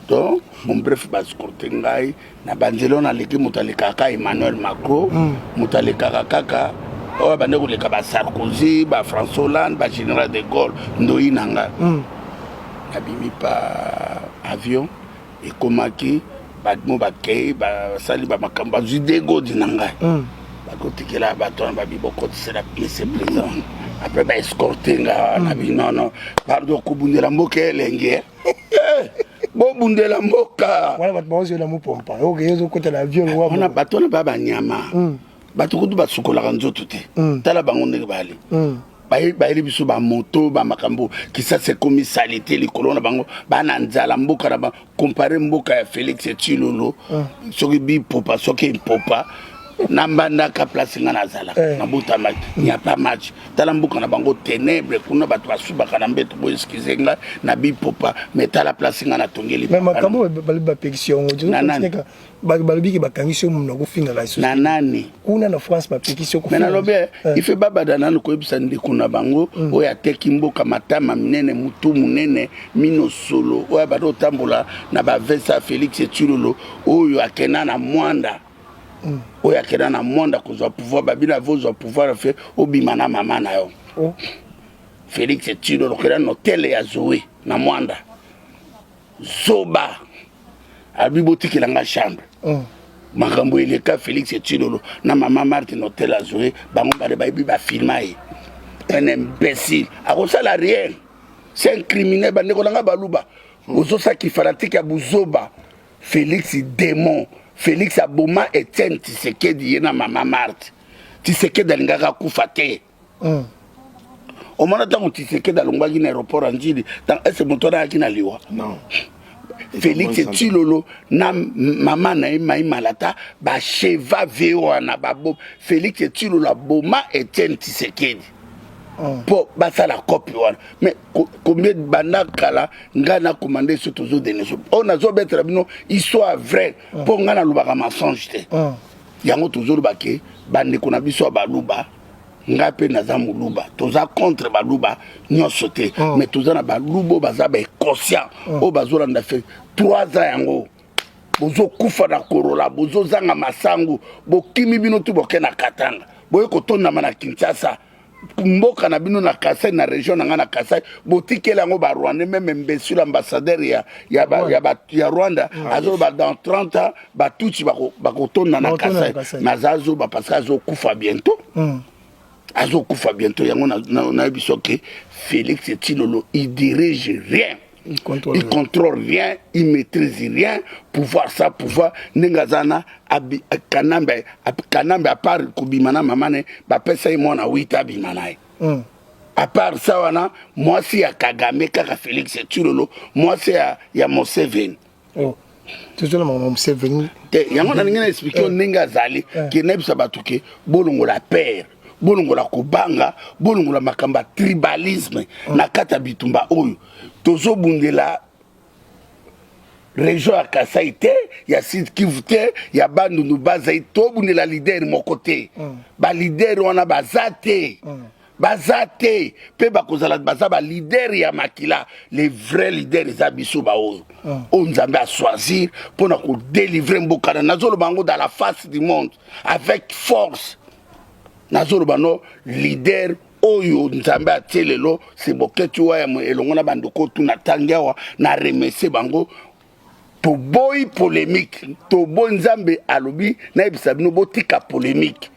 Donc bon, bref, baescorte ngai na banzela oyo naleki. Moto alekaka Emmanuel Macron, moto alekaka kaka oyo bande koleka, baSarkozy, baFrançois Hollande, bagénéral de Gaulle, ndoi na ngai. Nabimi pa avion, ekomaki mo bakei, basali bamakambo, bazwi degodi na ngai, bakotikela bato wana, babi: "Bokotisela monsieur président." Après baescorte nga na binono. Pardon, kobundela mboka elenge, bobundela mboka. Wana bato baozela mopompa, oke ezokota na avion. Wana bato wana baya banyama, bato kutu basukolaka nzoto te. Tala bango ndenge bali, bayeli biso bamoto, bamakambo. Kisasa ekomi saleté likolo na bango, bana nzala. Mboka na compare mboka ya Félix Tshilolo, soki bipopa, soki mpopa na Mbandaka, place nga nazalaka, nabotamaki, n'y a pas match. Tala mboka na bango, ténèbre kuna, bato basubaka na mbeto. Bo excuse nga na bipopa, mais tala place nga natongeli. Mais makambo balobi, bapekisi yango. Balobi ke bakangisi yo monoko, kofingaka lisusu. Na nani? Kuna na France bapekisi yo. Mais nalobi, ife babada nanu koyebisa ndeko na bango oyo ateki mboka, matama minene, mutu monene, mino solo, oyo abanda otambola na baveste ya Félix Tshilolo, oyo akenda na Mwanda, oyo akenda na Mwanda kozwa pouvoir. Babino avozwa pouvoir, fe obima na mama na yo. Félix Tshilolo okenda na hotel ya Zoe na Mwanda. Zoba, abi: "Botikelanga chambre." Makambo eleka Félix Tshilolo na mama Martin, hotel ya Zoe, bango bale bayebi, bafilma ye. Un imbécile, akosala rien, c'est un criminel. Bandeko na nga baluba, ozosaki fanatique ya buzoba. Félix démon, Félix aboma Etienne Tshisekedi, ye na mama Marthe. Tshisekedi alingaka akufa te. Omona ntango Tshisekedi alongwaki na aéroport ya Njili, ese moto wana ayaki na liwa? Non. Félix Tshilolo na mama na ye Mai Malata bacheva ve wana babo. Félix Tshilolo aboma Etienne Tshisekedi mpo basala kope wana. Mais combien banda kala ngai nakomande so tozodene so oyo nazobetela bino histoire vrai, mpo ngai nalobaka mensonge te. Yango tozoloba ke bandeko na biso ya baluba, ngai mpe naza moluba, toza contre baluba nyonso te, mais toza na baluba oyo baza bainconscient, oyo bazolanda fe 3 ans yango. Bozokufa na korola, bozozanga masangu, bokimi bino tu, boke na Katanga, boye kotondama na Kinshasa. Mboka na bino na Kasai, na région na ngai na Kasai, botikeli yango Barwandais. Même imbécile ambassadeur ya Rwanda azoloba dans 30 ans Batutsi bakotonda na Kasai. Mais aza azoba parce que azokufa bientôt, azokufa bientôt. Yango nayebi so ke Félix Tshilolo, il dirige rien. Il contrôle, il contrôle rien, il maîtrise rien. Pouvoir, ça pouvoir ndenge aza na Kanambe. Kanambe, à part kobima na mama ne, bapesa ye mwana 8, abima na ye. À part ça wana, mwasi ya Kagame kaka Félix Tshilolo, mwasi ya Museveni. Oh. Tozona mama Museveni. Te, yango nalingi na explique yo ndenge azali, ke nayebisa bato ke bolongola père, bolongola kobanga, bolongola makambo ya tribalisme na kati ya bitumba oyo tozobundela. Région ya Kasai te, ya Sud Kivu te, ya Bandundu bazai, tobundela leader moko te. Baleader wana baza te, baza te mpe bakozala. Baza baleader ya makila. Les vrais leader eza biso baoyo oyo Nzambe achoisir mpona kodélivrer mboka na. Nazoloba yango dans la face du monde avec force. Nazoloba no, leader oyo Nzambe atie lelo, se Boketi wa ya elongo na bandeko tuna ntangi awa na remercie bango. Toboyi polémique, toboyi. Nzambe alobi nayebisa bino: botika polémique,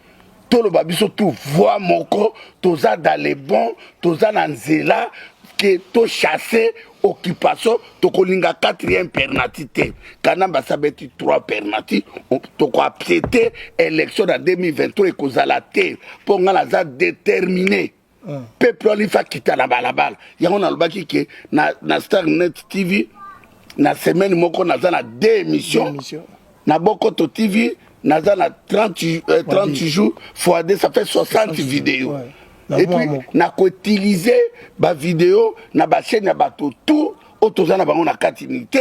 toloba biso tu voix moko. Toza dans le bon, toza na nzela. Que tochasse occupation, tokolinga quatrième penalty te. Kanambe asabeti 3 penalty. Tokoaccepte élection na 2023 ekozala te, mpo ngai naza déterminé. Peuple wana ifa kita na balabala. Yango nalobaki ke na Starnet TV, na semaine moko naza na deux émissions. Na Bokoto TV naza na 30, 30 jours fois 2, ça fait 60 vidéos. Et puis nakoutilize bavideo na bachaîne ya bato tout oyo toza na bango na kati ni te,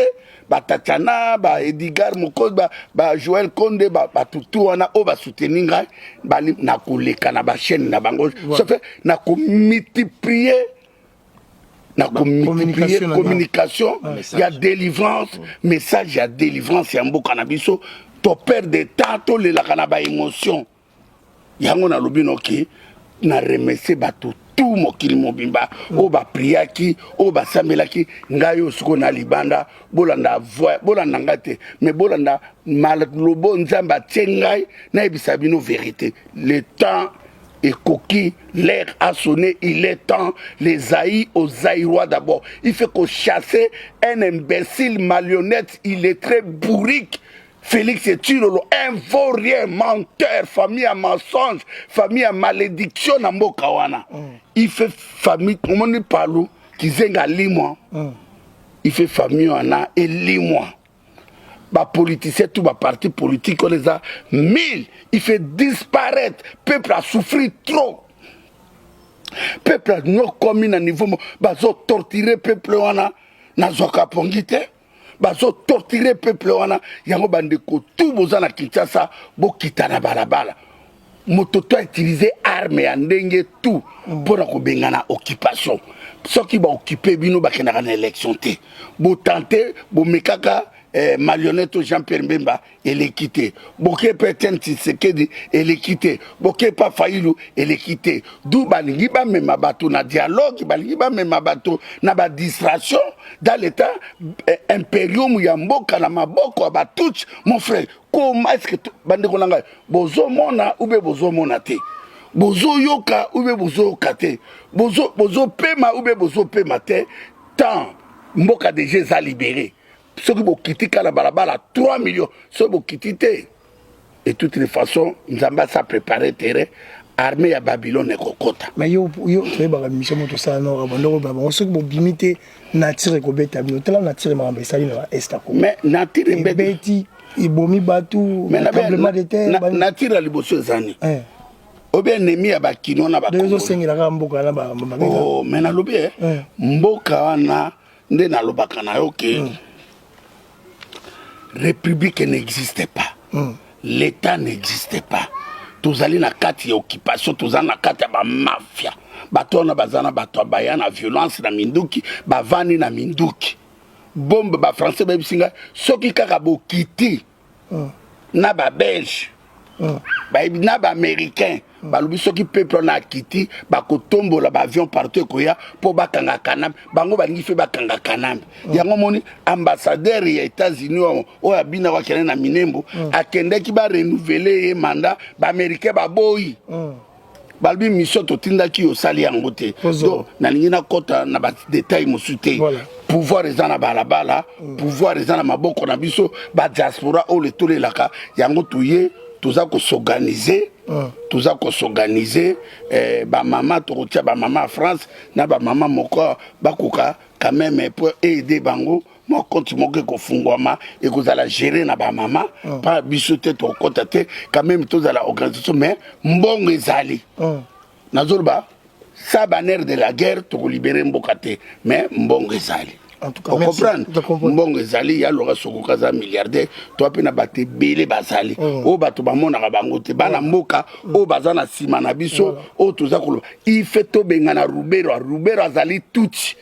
batatiana, baedigar Mokozi, bajoel Konde, bato tu wana oyo basoutenir ngai, nakoleka na bachaîne na bango. Ça fait nakomultiplie, nakomultiplie communication ya délivrance, message ya délivrance ya mboka na biso. Toperdre temps, tolelaka na baémotion. Yango nalobi noki na remercie bato tout, mokili mobimba, oyo bapriaki, oyo basambelaki ngai. Oyo sikoyo na libanda, bolanda voix, bolanda ngai te, mais bolanda malobo Nzambe atie ngai nayebisa bino vérité. Le temps ekoki, l'heure a sonné, il est temps. Les Zaï aux Zaïrois d'abord, il faut qu'on chasse un imbécile, marionnette, illettré, bourrique, Félix Tshilolo, un vaurien, menteur, famille à mensonge, famille à malédiction na mboka wana. Il fait famille, omoni palu kizenga limwa. Il fait famille wana elimwa. Bapoliticien tout, baparti politique wana eza mille, il fait disparaître. Peuple a souffert trop, peuple anyokomi na niveau bazotortire peuple wana. Nazwaka pongi te, bazotortire peuple wana. Yango bandeko tu boza na Kinshasa, bokita na balabala. Moto to autilize arme ya ndenge tu mpona kobengana occupation. Soki baoccupe bino, bakendaka na élection te. Botante bomekaka marionnette Jean Pierre Mbemba, eleki te. Boke mpe Etienne Tshisekedi, eleki te. Boke mpa Fayulu, eleki te. Du balingi bamema bato na dialogue, balingi bamema bato na badistraction dans l'état imperium ya mboka na maboko ya batutsi. Mon frère, comment est ce que bandeko na ngai bozomona ube bozomona te, bozoyoka ube bozoyoka te, bozopema ube bozopema te? Tant mboka déjà eza libéré, soki bokiti kaka na balabala 3 millions, soki bokiti te, et toutes les façons Nzambe asa préparé terrain, armée ya Babylone ekokota. Mais yo, yo toyebaka mission mo tosala na bandoko bango, soki bobimi te, nature ekobeta bino. Tala nature, makambo esali na est. Mais nature ebeti, ebomi bato, tremblement de terre. Nature ya liboso ezani obi ennemi ya bakino na. Ezosengela kaka mboka na. Oh, mais nalobi mboka wana nde nalobaka na yo ke république n'existe pas. L'état n'existe pas. Tozali na kati ya occupation, tozali na kati ya bamafia. Bato wana baza na bato baya na violence na minduki, bavandi na minduki, bombe. Bafrançais bayebisi ngai, soki kaka bokiti na babelge, bayebi na baaméricain, balobi soki peuple wana akiti, bakotombola baavion partout, ekoya mpo bakanga Kanambe. Bango balingi fe bakanga Kanambe. Yango moni ambassadeur ya États-Unis oyo abinako akende na Minembo, akendeki barenouveler ye mandat, baaméricain baboyi. Balobi mission totindaki, osali yango te. Donc nalingi nakɔta na badetail mosusu te. Pouvoir eza na balabala, pouvoir eza na maboko na biso badiaspora oyo tolelaka yango. Toye, toza kos'organiser, toza kos'organiser. Bamama, tokotia bamama ya France na bamama moko bakoka quand même po aider bango. Mwa compte moko ekofungwama, ekozala géré na bamama, mpa biso te, tokokɔta te. Quand même tozala organisation, mais mbongo ezali. Nazoloba sa bannière de la guerre, tokolibere mboka te, mais mbongo ezali. Ocomprendre, mbongo ezali. Ya loka sokoka aza milliardaire, to mpe na bato ebele bazali oyo bato bamonaka bango te. Bana mboka oyo baza na nsima na biso, oyo toza koloba, ife tobengana Rubero. Rubero azali tutsi.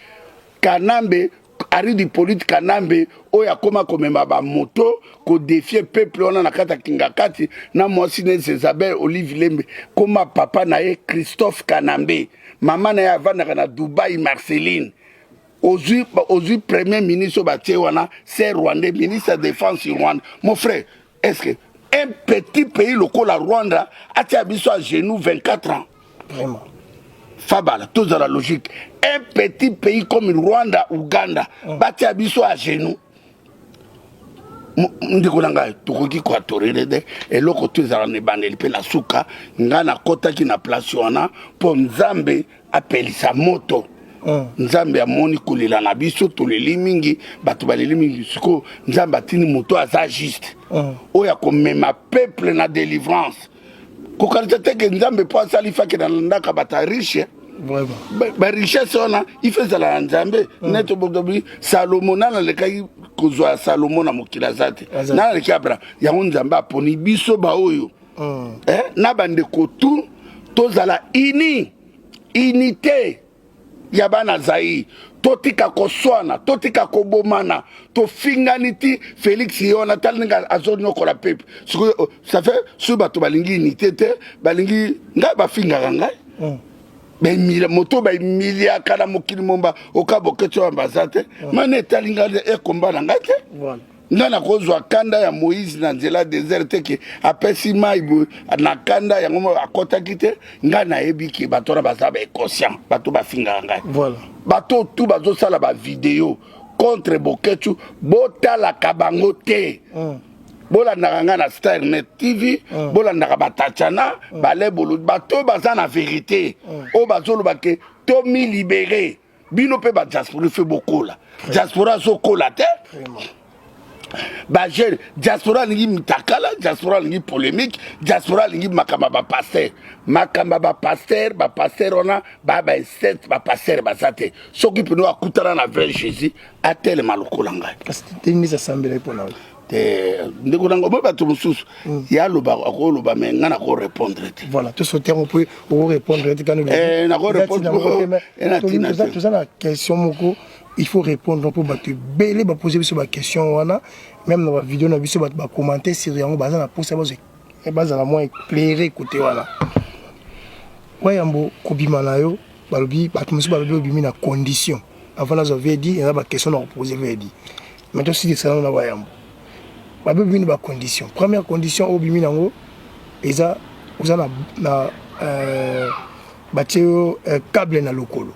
Kanambe Ari Hippolyte Kanambe oyo akóma komema bamoto kodéfier peuple wana na kati ya Kingakati na mwasi ne Isabelle Olive Lembe. Koma papa na ye Christophe Kanambe, mama na ye avandaka na Dubai, Marceline. Ozwi premier ministre oyo batie wana, c'est rwandais, ministre ya défense Rwanda. Mon frère, est ce que un petit pays lokola Rwanda atia biso à genoux 24 ans? Vraiment. Fabala, tozala logique. Un petit pays comme Rwanda, Ouganda, batia biso à genoux. Ndeko na ngai, tokoki koatorele te. Eloko to ezala na ebandeli mpe na suka. Ngai nakɔtaki na place wana mpo Nzambe apelisa moto. Nzambe amoni kolela na biso, toleli mingi, bato baleli mingi. Sikoyo Nzambe atindi moto aza juste, oyo akomema peuple na délivrance. Kokanisa te ke Nzambe mpo asali fake nalandaka bato ya riche. Barichesse wana ife ezala ya Nzambe. Neti obotobi Salomo, nani alekaki kozwa Salomo na mokili? Aza te. Nani aleki Abraham? Yango Nzambe aponi biso baoyo na bandeko tu tozala uni, unité ya bana Zaire. Totika koswana, totika kobomana. Tofingani ti Félix ye wana, tala ndenge azonyokola pepe. Sikoyo ça fait soki bato balingi unité te, balingi ngai, bafingaka ngai. Baemile moto baemiliaka na mokili momba oka boketi oyo baza te. Mana etali ngai te, ekomba na ngai te. Ngai nakozwa kanda ya Moïse na nzela désert te, ke apesi mai boye na kanda yango mo akɔtaki te. Ngai nayebi ke bato wana baza bainconscient, bato bafingaka ngai. Bato tu bazosala bavideo contre Boketshu, botalaka bango te. Bolandaka ngai na Starnet TV, bolandaka batatiana balebolo, bato oyo baza na vérité, oyo bazoloba ke tomilibérer. Bino mpe badiaspora fe bokola. Diaspora azokola te. Bajeunes diaspora alingi mitakala, diaspora alingi polémique, diaspora alingi makambo ya bapasteur, makambo ya bapasteur. Bapasteur wana baya bainsecte, bapasteur baza te. Soki mpeno akutana na vrai Jésus, atelema lokola ngai. Kasi Denis asambelaki mpo na yo. Te, ndeko nango boye, bato mosusu ye aloba, akoloba, mais ngai nakorépondre te. Voilà, tosote yango mpo okorépondre te kani. Nakorépondre ena tina te. Toza na question moko, il faut répondre mpo bato ebele bapose biso baquestion wana. Même na bavideo na biso, bato bacommenter sur yango, baza na mposa bazala mwa éclairé côté wana. Wayambo, kobima na yo, balobi, bato mosusu balobi obimi na condition. Avant nazwa vedi, eza baquestion na kopose vedi, mais tosilisa nano na Wayambo. Babi obimi na bacondition. Première condition oyo obimi nango eza oza na batie yo câble na lokolo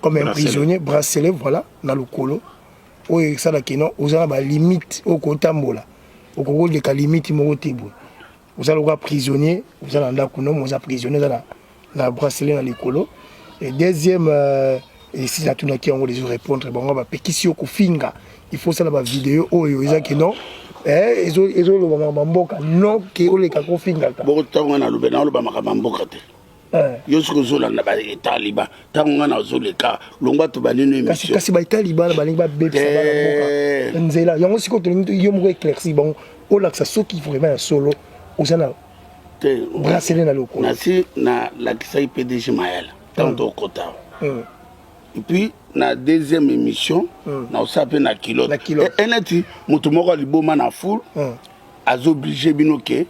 comme un prisonnier, bracelet, voilà, na lokolo, oyo esalaki no oza na balimite oyo kotambola, okoki koleka limite moko te. Boye oza lokola prisonnier, oza na ndako no, oza prisonnier, oza na bracelet na likolo. Et deuxième, esi natunaki yango, les répondre bango, bapekisi yo kofinga. Il faut osala bavideo oyo ezaki non, ezoloba makambo mboka, non ke oleka kofingaka. Bongo ntango ngai nalobe, naloba makambo ya mboka te. Yo soki ozolanda baetaliba, ntango ngai nazoleka longwa to banino émission. Kasi baetaliba balingi babebisa bana mboka nzela. Yango sikoyo tolingi yo moko éclairci bango, olakisa soki vraiment ya solo oza na bracelet na lokolo. Nasi nalakisaki PDG Mayala ntango tokota. Et puis na deuxième émission naosala mpe na kilote eneti moto moko aliboma na foule, azooblige bino ke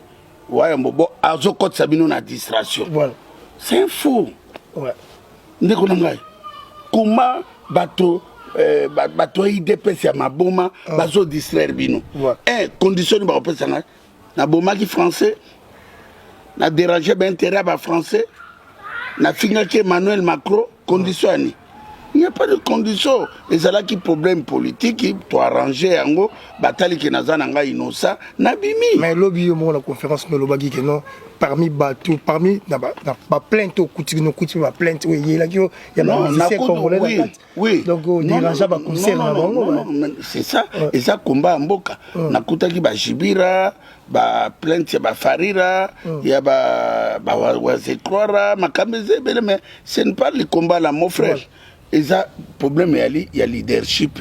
Wayambo bo azokotisa bino na distraction. C'est un fou. Ndeko na ngai, kuma bato bato ya UDPS ya maboma bazodistraire bino. Condition nini bakopesa ngai? Nabomaki français, na déranger baintérêt ya bafrançais, nafingaki Emmanuel Macron, condition yani? Il n'y a pas de condition. Ezalaki problème politique, toarrange yango, batali ke naza na ngai innocent, nabimi. Mais lobi yo moko na conférence no olobaki ke non, parmi bato, parmi na baplainte okuti, nokuti mpe baplainte oyo eyelaki yo ya bamusicien congolais na kati. Donc odérange baconcert na bango. C'est ça, eza komba ya mboka. Nakutaki bajibira, baplainte ya bafarira, ya bawazecroira, makambo eza ebele, mais ce n'est pas le combat là, mon frère. Eza problème yali ya leadership.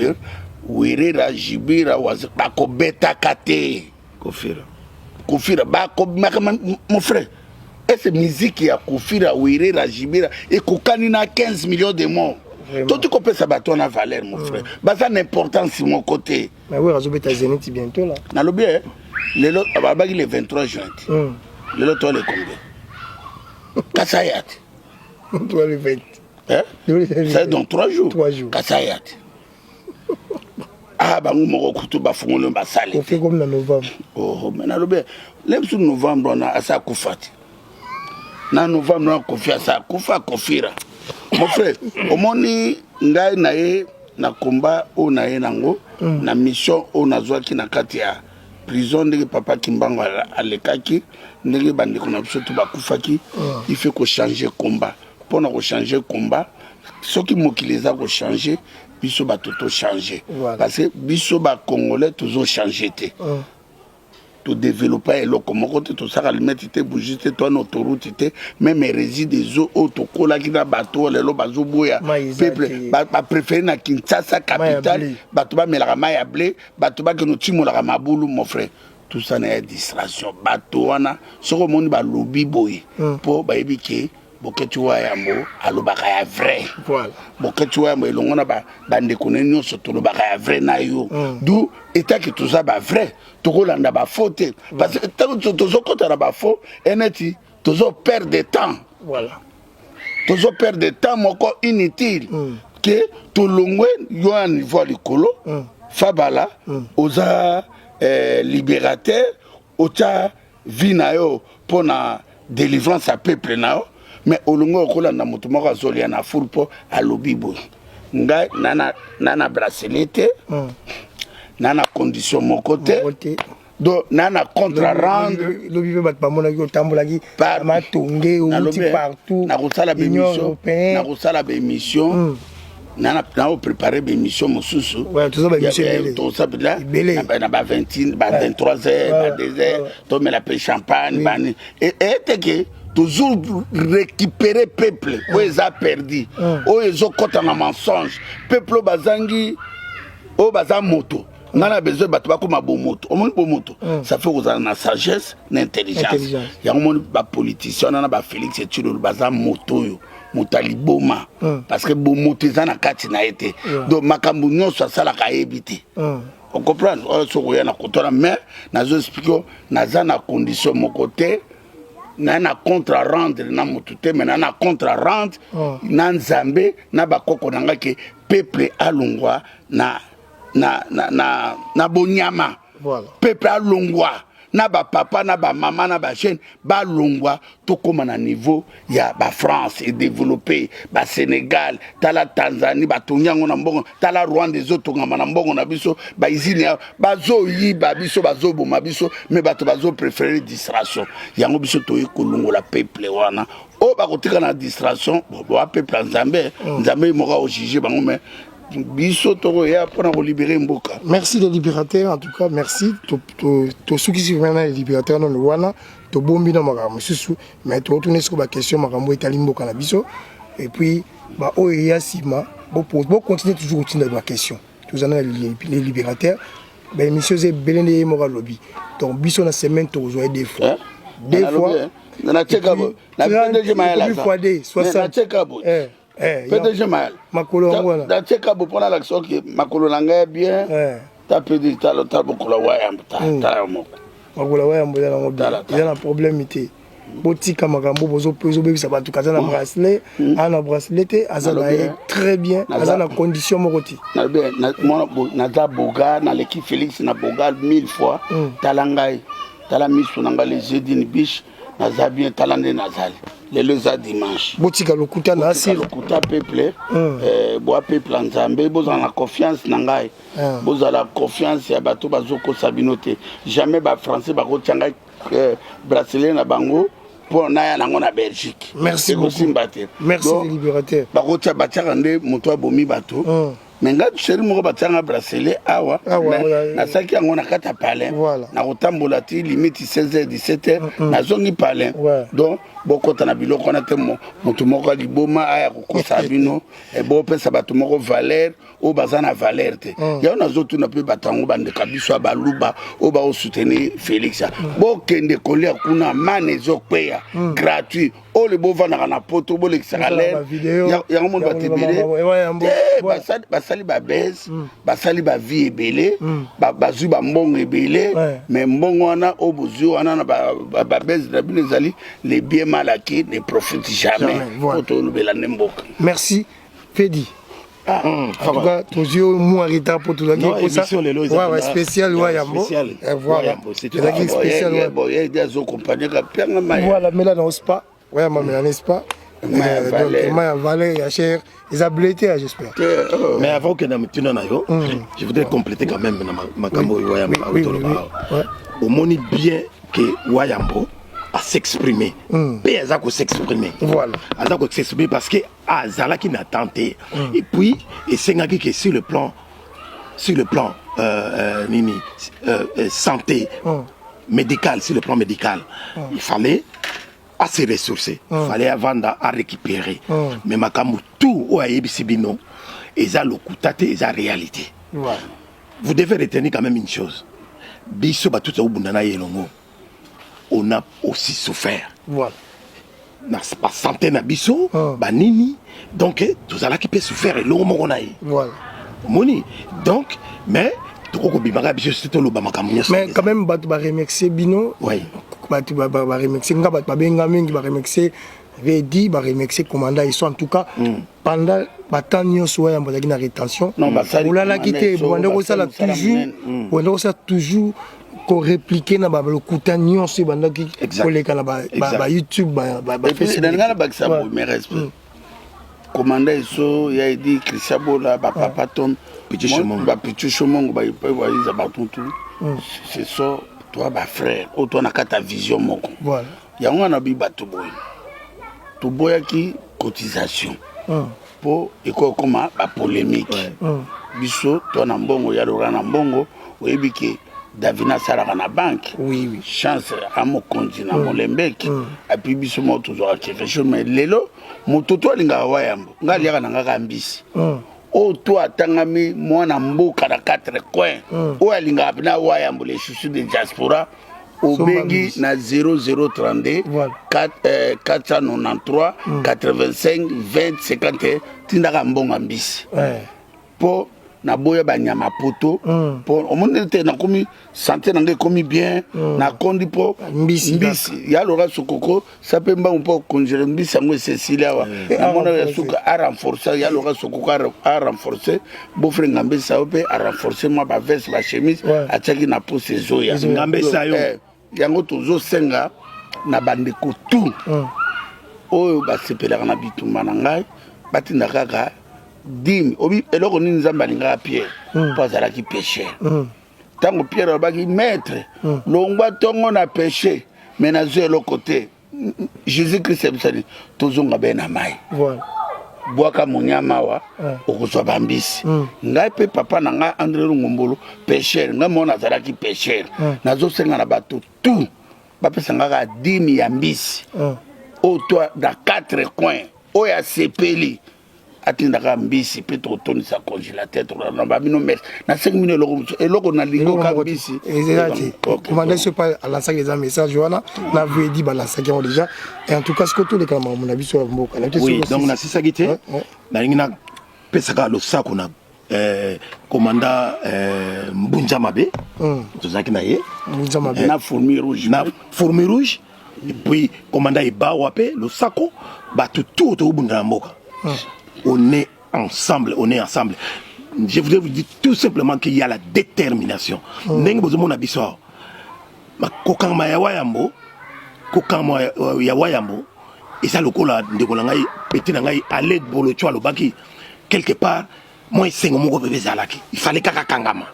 Werera, Jibira, bakobetaka te. Kofira. Kofira bakobimaka, mon frère. Ese musique ya Kofira, Werera, Jibira ekokani na 15 millions de morts? Toti kopesa bato wana valeur, mon frère, baza na importance moko te. Mais Wera azobeta Zénith bientôt là. Nalobi lelo babaki le 23 juin te. Lelo to le combien? Kasi aya te. Toi le 20. Hein? C'est dans 3 jours. 3 jours. Kasi aya te. Ah, bango moko kutu bafungoli basali. Kofi comme na novembre. Oh, mais nalobi le biso novembre wana asa akufa te. Na novembre na Kofi asa akufa, akofira. Mon frère, omoni ngai na ye na combat oyo na ye nango, na mission oyo nazwaki na kati ya prison, ndenge papa Kimbango alekaki, ndenge bandeko na biso to bakufaki, il faut kochanger combat. Mpona kochanger combat, soki mokili eza kochanger, biso bato tochanger. Parce que biso bacongolais tozochanger te. Todéveloppa eloko moko te, tosaka limete te, bougie te, toana autoroute te, même régie des eaux oyo tokolaki na bato oyo lelo bazoboya. Peuple bapréféré na Kinshasa capitale, bato bamelaka mai ya blé, bato bakende otimolaka mabulu. Mon frère, tout ça na ya distraction. Bato wana, soki omoni balobi boye, mpo bayebi ke Boketi wa Yambo alobaka ya vrai. Boketi wa Yambo elongo na bandeko na nyonso, tolobaka ya vrai na yo. Du etaki toza bavrai, tokolanda bafaux te, parce que ntango tozokɔta na bafaux, eneti tozoperdre temps. Tozoperdre temps moko inutile. Ke tolongwe yo ya niveau ya likolo. Fabala, oza libérateur, otya vie na yo mpo na délivrance ya peuple na yo, mais olongo okolanda moto moko azolia na fulu mpo alobi boye. Ngai na bracelet te, na condition moko te, donc na compte à rendre. Lobi mpe bato bamonaki otambolaki matonge, outi partout. Nakosala baémission, nakosala baémission, naopréparé baémission mosusu. Na ba 20, ba 23 heures, ba 2 heures, tomela mpe champagne bani eteke. Toujours récupérer peuple oyo eza perdu, oyo ezokɔta na mensonge, peuple oyo bazangi, oyo baza moto. Ngai na besoin bato bakóma bomoto. Omoni bomoto, ça fait kozala na sagesse, na intelligence. Yango omoni bapoliticien wana na bafélix Tshilolo baza moto oyo moto aliboma, parce que bomoto eza na kati na ye te. Donc makambo nyonso asalaka ayebi te. Ocomprendre oyo soki oya na kotona, mais nazo expliquer, naza na condition moko te, na na compte à rendre na motu te, mais na na compte à rendre na Nzambe, na bakoko na ngai, ke peuple alongwa na bonyama. Peuple alongwa na bapapa, na bamama, na bajeune balongwa, tokóma na niveau ya bafrance edéveloppé, basénégal, tala Tanzanie batongi yango na mbongo, tala Rwanda ezotongama na mbongo na biso, bausine ya bazoyiba biso, bazoboma biso, mais bato bazopréféré distraction. Yango biso toyi kolongola peuple wana oyo bakotika na distraction. Boa peuple ya Nzambe, Nzambe moko aojuge bango, mais biso tokoya mpona kolibérer mboka. Merci les libérateurs, en tout cas merci. Tosukisi vraiment les libérateurs nano wana, tobombi na makambo mosusu, mais totuni siko baquestion, makambo etali mboka na biso. Et puis baoyo eya nsima, bocontinue toujours kotinda baquestion. Toza na les libérateurs, baémission eza ebele nde ye moko alobi. Donc biso na semaine tokozwa ye deux fois, deux fois. Na PDG Mayala, fois deux. 60 PDG Mayala. Makolo yango wana. Natieka bo mpona alakisa oke makolo na ngai bien. Ta PDG, tala, tala mokolo wayambo, tala yo moko. Makolo wayambo eza nango bien, eza na problème te. Botika makambo bozobebisa bato. Kaza na bracelet, aza na bracelet te, aza na ye très bien, aza na condition moko te. Naza boga, naleki Félix na boga mille fois. Tala ngai, tala miso na ngai, les yeux d'une biche. Naza bien, tala nde nazali lelo, eza dimanche. Botika lokuta na asir. Lokuta peuple, boa peuple ya Nzambe, bozala na confiance na ngai, bozala confiance ya bato bazokosa bino te. Jamais bafrançais bakotia ngai bracelet na bango mpo naya nango na Belgique. Merci. Ekosimba te. Merci libérateur. Bakotia, batiaka nde moto abomi bato. Mais ngai chéri moko batianga bracelet awa, nasalaki yango na kati ya palin, nakotambola ti limite 16 h 17 h, nazongi palin. Donc bokɔta na biloko wana te. Moto moko aliboma aya kokosa bino, bopesa bato moko valeur oyo baza na valeur te. Yango nazotuna mpe bato yango, bandeka biso ya baluba oyo baosoutenir Félix, bokende kolia kuna, mane ezokweya gratuit. Oyo bovandaka na poto, bolekisaka lere yango moni bato ebele basali babese, basali bavie ebele, bazwi bambongo ebele. Mais mbongo wana oyo bozwi wana na babese na bino ezali les biens mal acquis ne profite jamais. Po tolobela nde mboka. Merci Fedi. En tout cas, tozwi mwa retard mpo tozalaki spécial wa yambo. Voilà, ezalaki spécial. Azokompagneka pianga. Voilà, mela na ospa. Wayamba amela, n'est-ce pas? Mai ya valeur, ya cher, eza blé te, j'espère. Oh. Mais avant okende na mituna na yo, je voudrais compléter quand même na makambo oyo Wayamba autoloba awa. Omoni bien ke Wayambo as'exprimer mpe aza kos'exprimer. Aza kos'exprimer parce que azalaki na temps te. Et puis esengaki ke sur le plan nini, santé médicale, sur le plan médical, il fallait à se ressourcer, il fallait avanda à récupérer. Mais makambo tout oyo ayebisi bino eza lokuta te, eza réalité. Vous devez retenir quand même une chose: biso bato tozobunda na ye elongo, on a aussi souffert na basanté na biso, banini. Donc tozalaki mpe souffert elongo moko na ye. Omoni, donc, mais tokoki kobimaka biso soki toloba makambo nyonso. Mais quand même bato baremercier bino. Bato baremercier nga, bato babenga mingi, baremercier vedi, baremercier commandant Eso. En tout cas, pendant batemps nyonso oyo Yambo azalaki na rétention, olalaki te, bobanda kosala toujours, bobanda kosala toujours, korépliquer na balokuta nyonso ebandaki koleka na baYouTube. Nalinga nabakisa boye, mes respect, commandant Eso, ya Edi, Christian Bola, bapapa Tom, bapichu Shomongo, baiza batuntu, ce sont toi bafrère oyo toa na kati ya vision moko. Yango wana bi bato boye toboyaki cotisation mpo ekoki okóma bapolémique. Biso toa na mbongo ya Lora, na mbongo oyebi ke Davina asalaka na banke. Chance amokonzi na Molembeki api biso moko tozwaka quelque chose. Mais lelo moto to alingaka Wayambo, ngai aliaka na ngaka mbisi oyo to atangami mwana mboka na quatre coin oyo alingaka mpena Wayambo, les chouchous de diaspora, obengi na 0032 493 85 20 51, tindaka mbongo ya mbisi mpo naboya banyama poto, mpo omoni te nakomi santé na ngai ekomi bien, nakondi mpo mbisi ya Lora Sokoko sa mpe mbangu mpo congeler mbisi yango esesili awa. Namona ya suka arenforce ya Lora Sokoko, arenforce beau-frère Ngambe Sayo mpe arenforce mwa baveste, bachemise atiaki na poste ezoya. Ngambe Sayo. Yango tozosenga na bandeko tout oyo basepelaka na bitumba na ngai, batinda kaka dîme. Obi eloko nini Nzambe alingaka Pierre? Mpo azalaki pécheur. Ntango Pierre alobaki: "Maître, longwa ntongo na péché, mais nazwi eloko te," Jésus Christ ayebisani: "Tozonga be na mai, bwaka monyama awa, okozwa bambisi." Ngai mpe papa na ngai André Lungombolo, pécheur, ngai moko nazalaki pécheur, nazosenga na bato tout bapesa nga kaka dîme ya mbisi oyo to na quatre coin oyo asepeli atindaka mbisi mpe tokotondisa congélateur. Tolanda babino. Merci, nasengi bino eloko mosusu, eloko nalingi oka mbisi. Eza te, commandant so pa alansaki eza message wana na vedi, balansaki yango déjà. Et en tout cas sikoyo toleka na makambo na biso ya mboka. Oui, donc nasisaki te, nalingi napesaka losako na commandant Mbunja Mabe, tozalaki na ye. Mbunja Mabe. Na Fourmi Rouge. Na Fourmi Rouge. Et puis commandant Ebawa mpe losako, bato tout tokobunda na mboka, on est ensemble, on est ensemble. Je voudrais vous dire tout simplement qu'il y a la détermination. Ndenge bozomona biso awa, kokangama ya Wayambo, kokangama ya Wayambo eza lokola ndeko na ngai, petit na ngai Ale Bolocho alobaki quelque part, mwa esengo moko mpe ezalaki, il fallait kaka kangama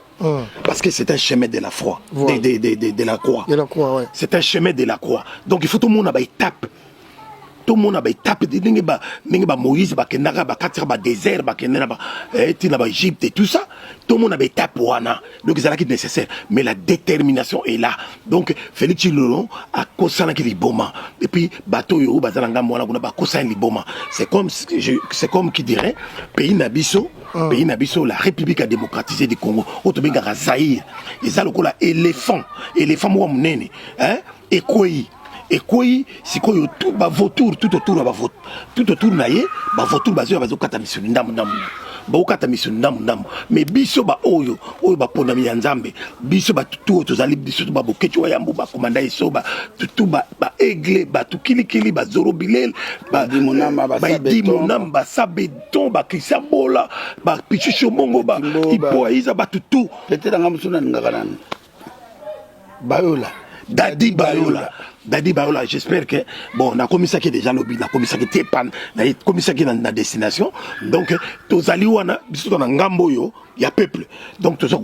parce que c'est un chemin de la foi, de la croix. De la croix, ouais. C'est un chemin de la croix, donc il faut tomona baétape, tomona baétape ndenge ndenge baMoïse bakendaka, bakatisaka badésert, bakende na ti na baEgypte et tout ça. Tomona baétape wana, donc ezalaki nécessaire, mais la détermination est là. Donc Félix Tshilolo akosanaki liboma et puis bato oyo baza na ngambo wana kuna bakosani liboma. C'est comme qui dirait pays na biso, pays na biso, la République a démocratisé du Congo oyo tobengaka Zaïre, eza lokola éléphant, éléphant moko monene, hein, ekwei, ekwei. Sikoyo tout bavautour tout autour ya tout autour na ye, bavautour bazoya, bazokata misuni ndambu ndambu, bakokata misuni ndambu ndambu. Mais biso baoyo oyo bapondami ya Nzambe, biso batutu oyo tozali, biso to babokeci wa yambo, bakomanda Eso, batutu, baaigle, bato kilikili, bazoro bilele, baidi monam, basabeton, bakrisia Bola, bapichucho mongo, baipoaiza, batutu. Peut-être anga mosusu nalingaka nani bayola. Dadi Bayola. Dadi Bayola, j'espère que bon, nakomisaki déjà lobi, nakomisaki te pan, nakomisaki na, na destination. Donc tozali wana biso na ngambo oyo ya peuple. Donc toza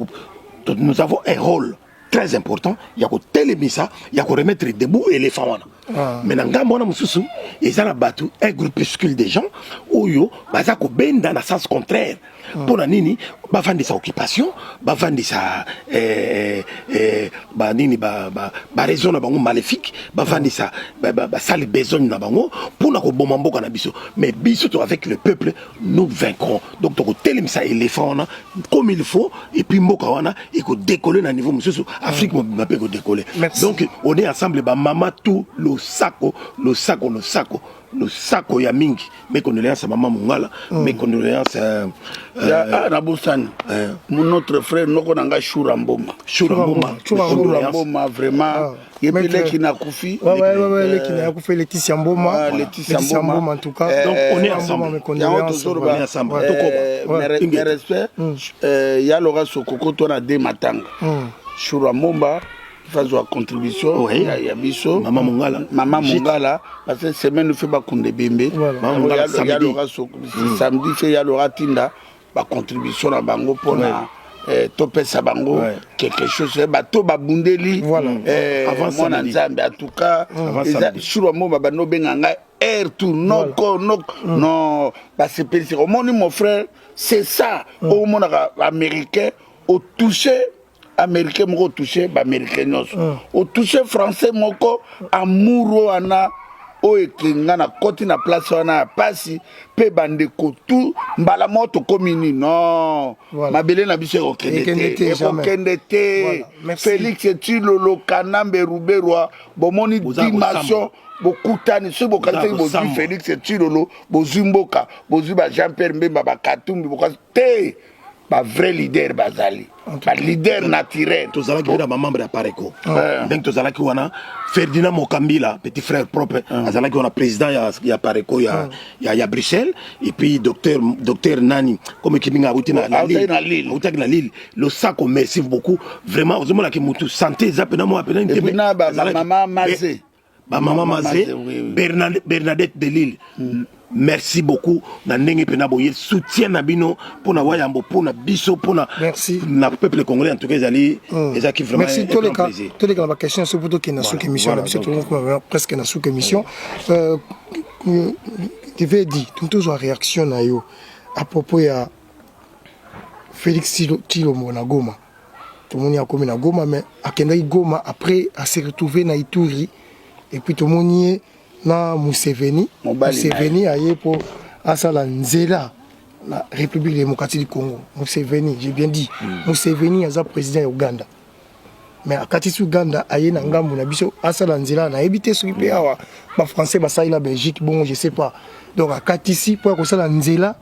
nous avons un rôle très important ya kotelemisa, ya koremettre debout éléphant wana. Mais na ngambo wana mosusu eza na bato, un groupuscule de gens oyo baza kobenda na sens contraire. Mpo na nini bavandisa occupation, bavandisa banini, baraison na bango maléfique, bavandisa basali besogne na bango mpona koboma mboka na biso. Mais biso to, avec le peuple, nous vaincrons. Donc tokotelemisa éléphant wana comme il faut et puis mboka wana ekodécoller na niveau mosusu, Afrique mobimba mpe ekodécoller. Donc on est ensemble. Bamama tout, losako, losako, losako, losako ya mingi. Mes condoléances à mama Mongala, mes condoléances. Ah, nabosani notre frère, noko na ngai, Shura Mboma. Shura Mboma. Shura Mboma, vraiment, ye mpe leki na akufi. Leki na akufi, Laetitia Mboma. Laetitia Mboma. En tout cas. Donc on est ensemble. Yango tozoloba. On est ensemble. Mes respect ya Loka Sokoko to na de matanga Shura Mbomba, fazwa contribution ya biso. Mama Mongala. Mama Mongala, parce que semaine fe bakunda ebembe ya Loka samedi, fe ya Loka tinda bacontribution na bango mpona topesa bango quelque chose, bato babundeli mwana Nzambe. En tout cas, Shura Mbomba bando obenga ngai air tout noko noko non, basepelisi. Omoni, mon frère, c'est ça. Omonaka Américain, otouche Américain moko, otouche Baaméricain nyonso, otouche Français moko, amour wana oyo ekenga na koti na place wana ya pasi mpe bandeko tu mbala moko tokomi nini. Non, mabele na biso ekokende te, ekokende te. Félix Tshilolo, Kanambe, Ruberwa, bomoni dimension bokutani. Soki bokanisaki bozwi Félix Tshilolo, bozwi mboka, bozwi ba Jean Pierre Mbemba, Bakatumbi, bokasi te. Bavrai leader bazali baleader naturel. Tozalaki mpe na bamembre ya Apareco. Ndenge tozalaki wana, Ferdinand Mokambila, petit frère propre, azalaki wana, président ya Apareco ya Bruxelles, et puis docteur nani comme Kiminga auti na Lille, autaki na Lille. Losako, merci beaucoup vraiment. Ozomonaki mutu santé eza mpena mwa pena. Na bamama Maze. Bamama Maze, Bernadette de Lille, merci beaucoup na ndenge mpena boye soutien na bino mpona Wayambo, mpona biso, mpona na peuple congolais. En tout cas, ezali ezalaki vraiment. Merci. Toleka na baquestion so po tokende na suka émission na biso. Tozokoma presque na suka émission. Tvd, tozwa réaction na yo à propos ya Félix Tshilombo na Goma. Tomoni akomi na Goma, mais akendaki Goma, après ase retrouvé na Ituri et puis tomoni ye na Museveni. Museveni aye mpo asala nzela na République démocratique du Congo. Museveni, j'ai bien dit. Museveni aza président ya Uganda, mais akatisi Uganda, aye na ngambu na biso asala nzela. Nayebi te soki mpe awa Bafrançais basali na Belgique bongo, je sais pas. Donc akatisi mpo ya kosala nzela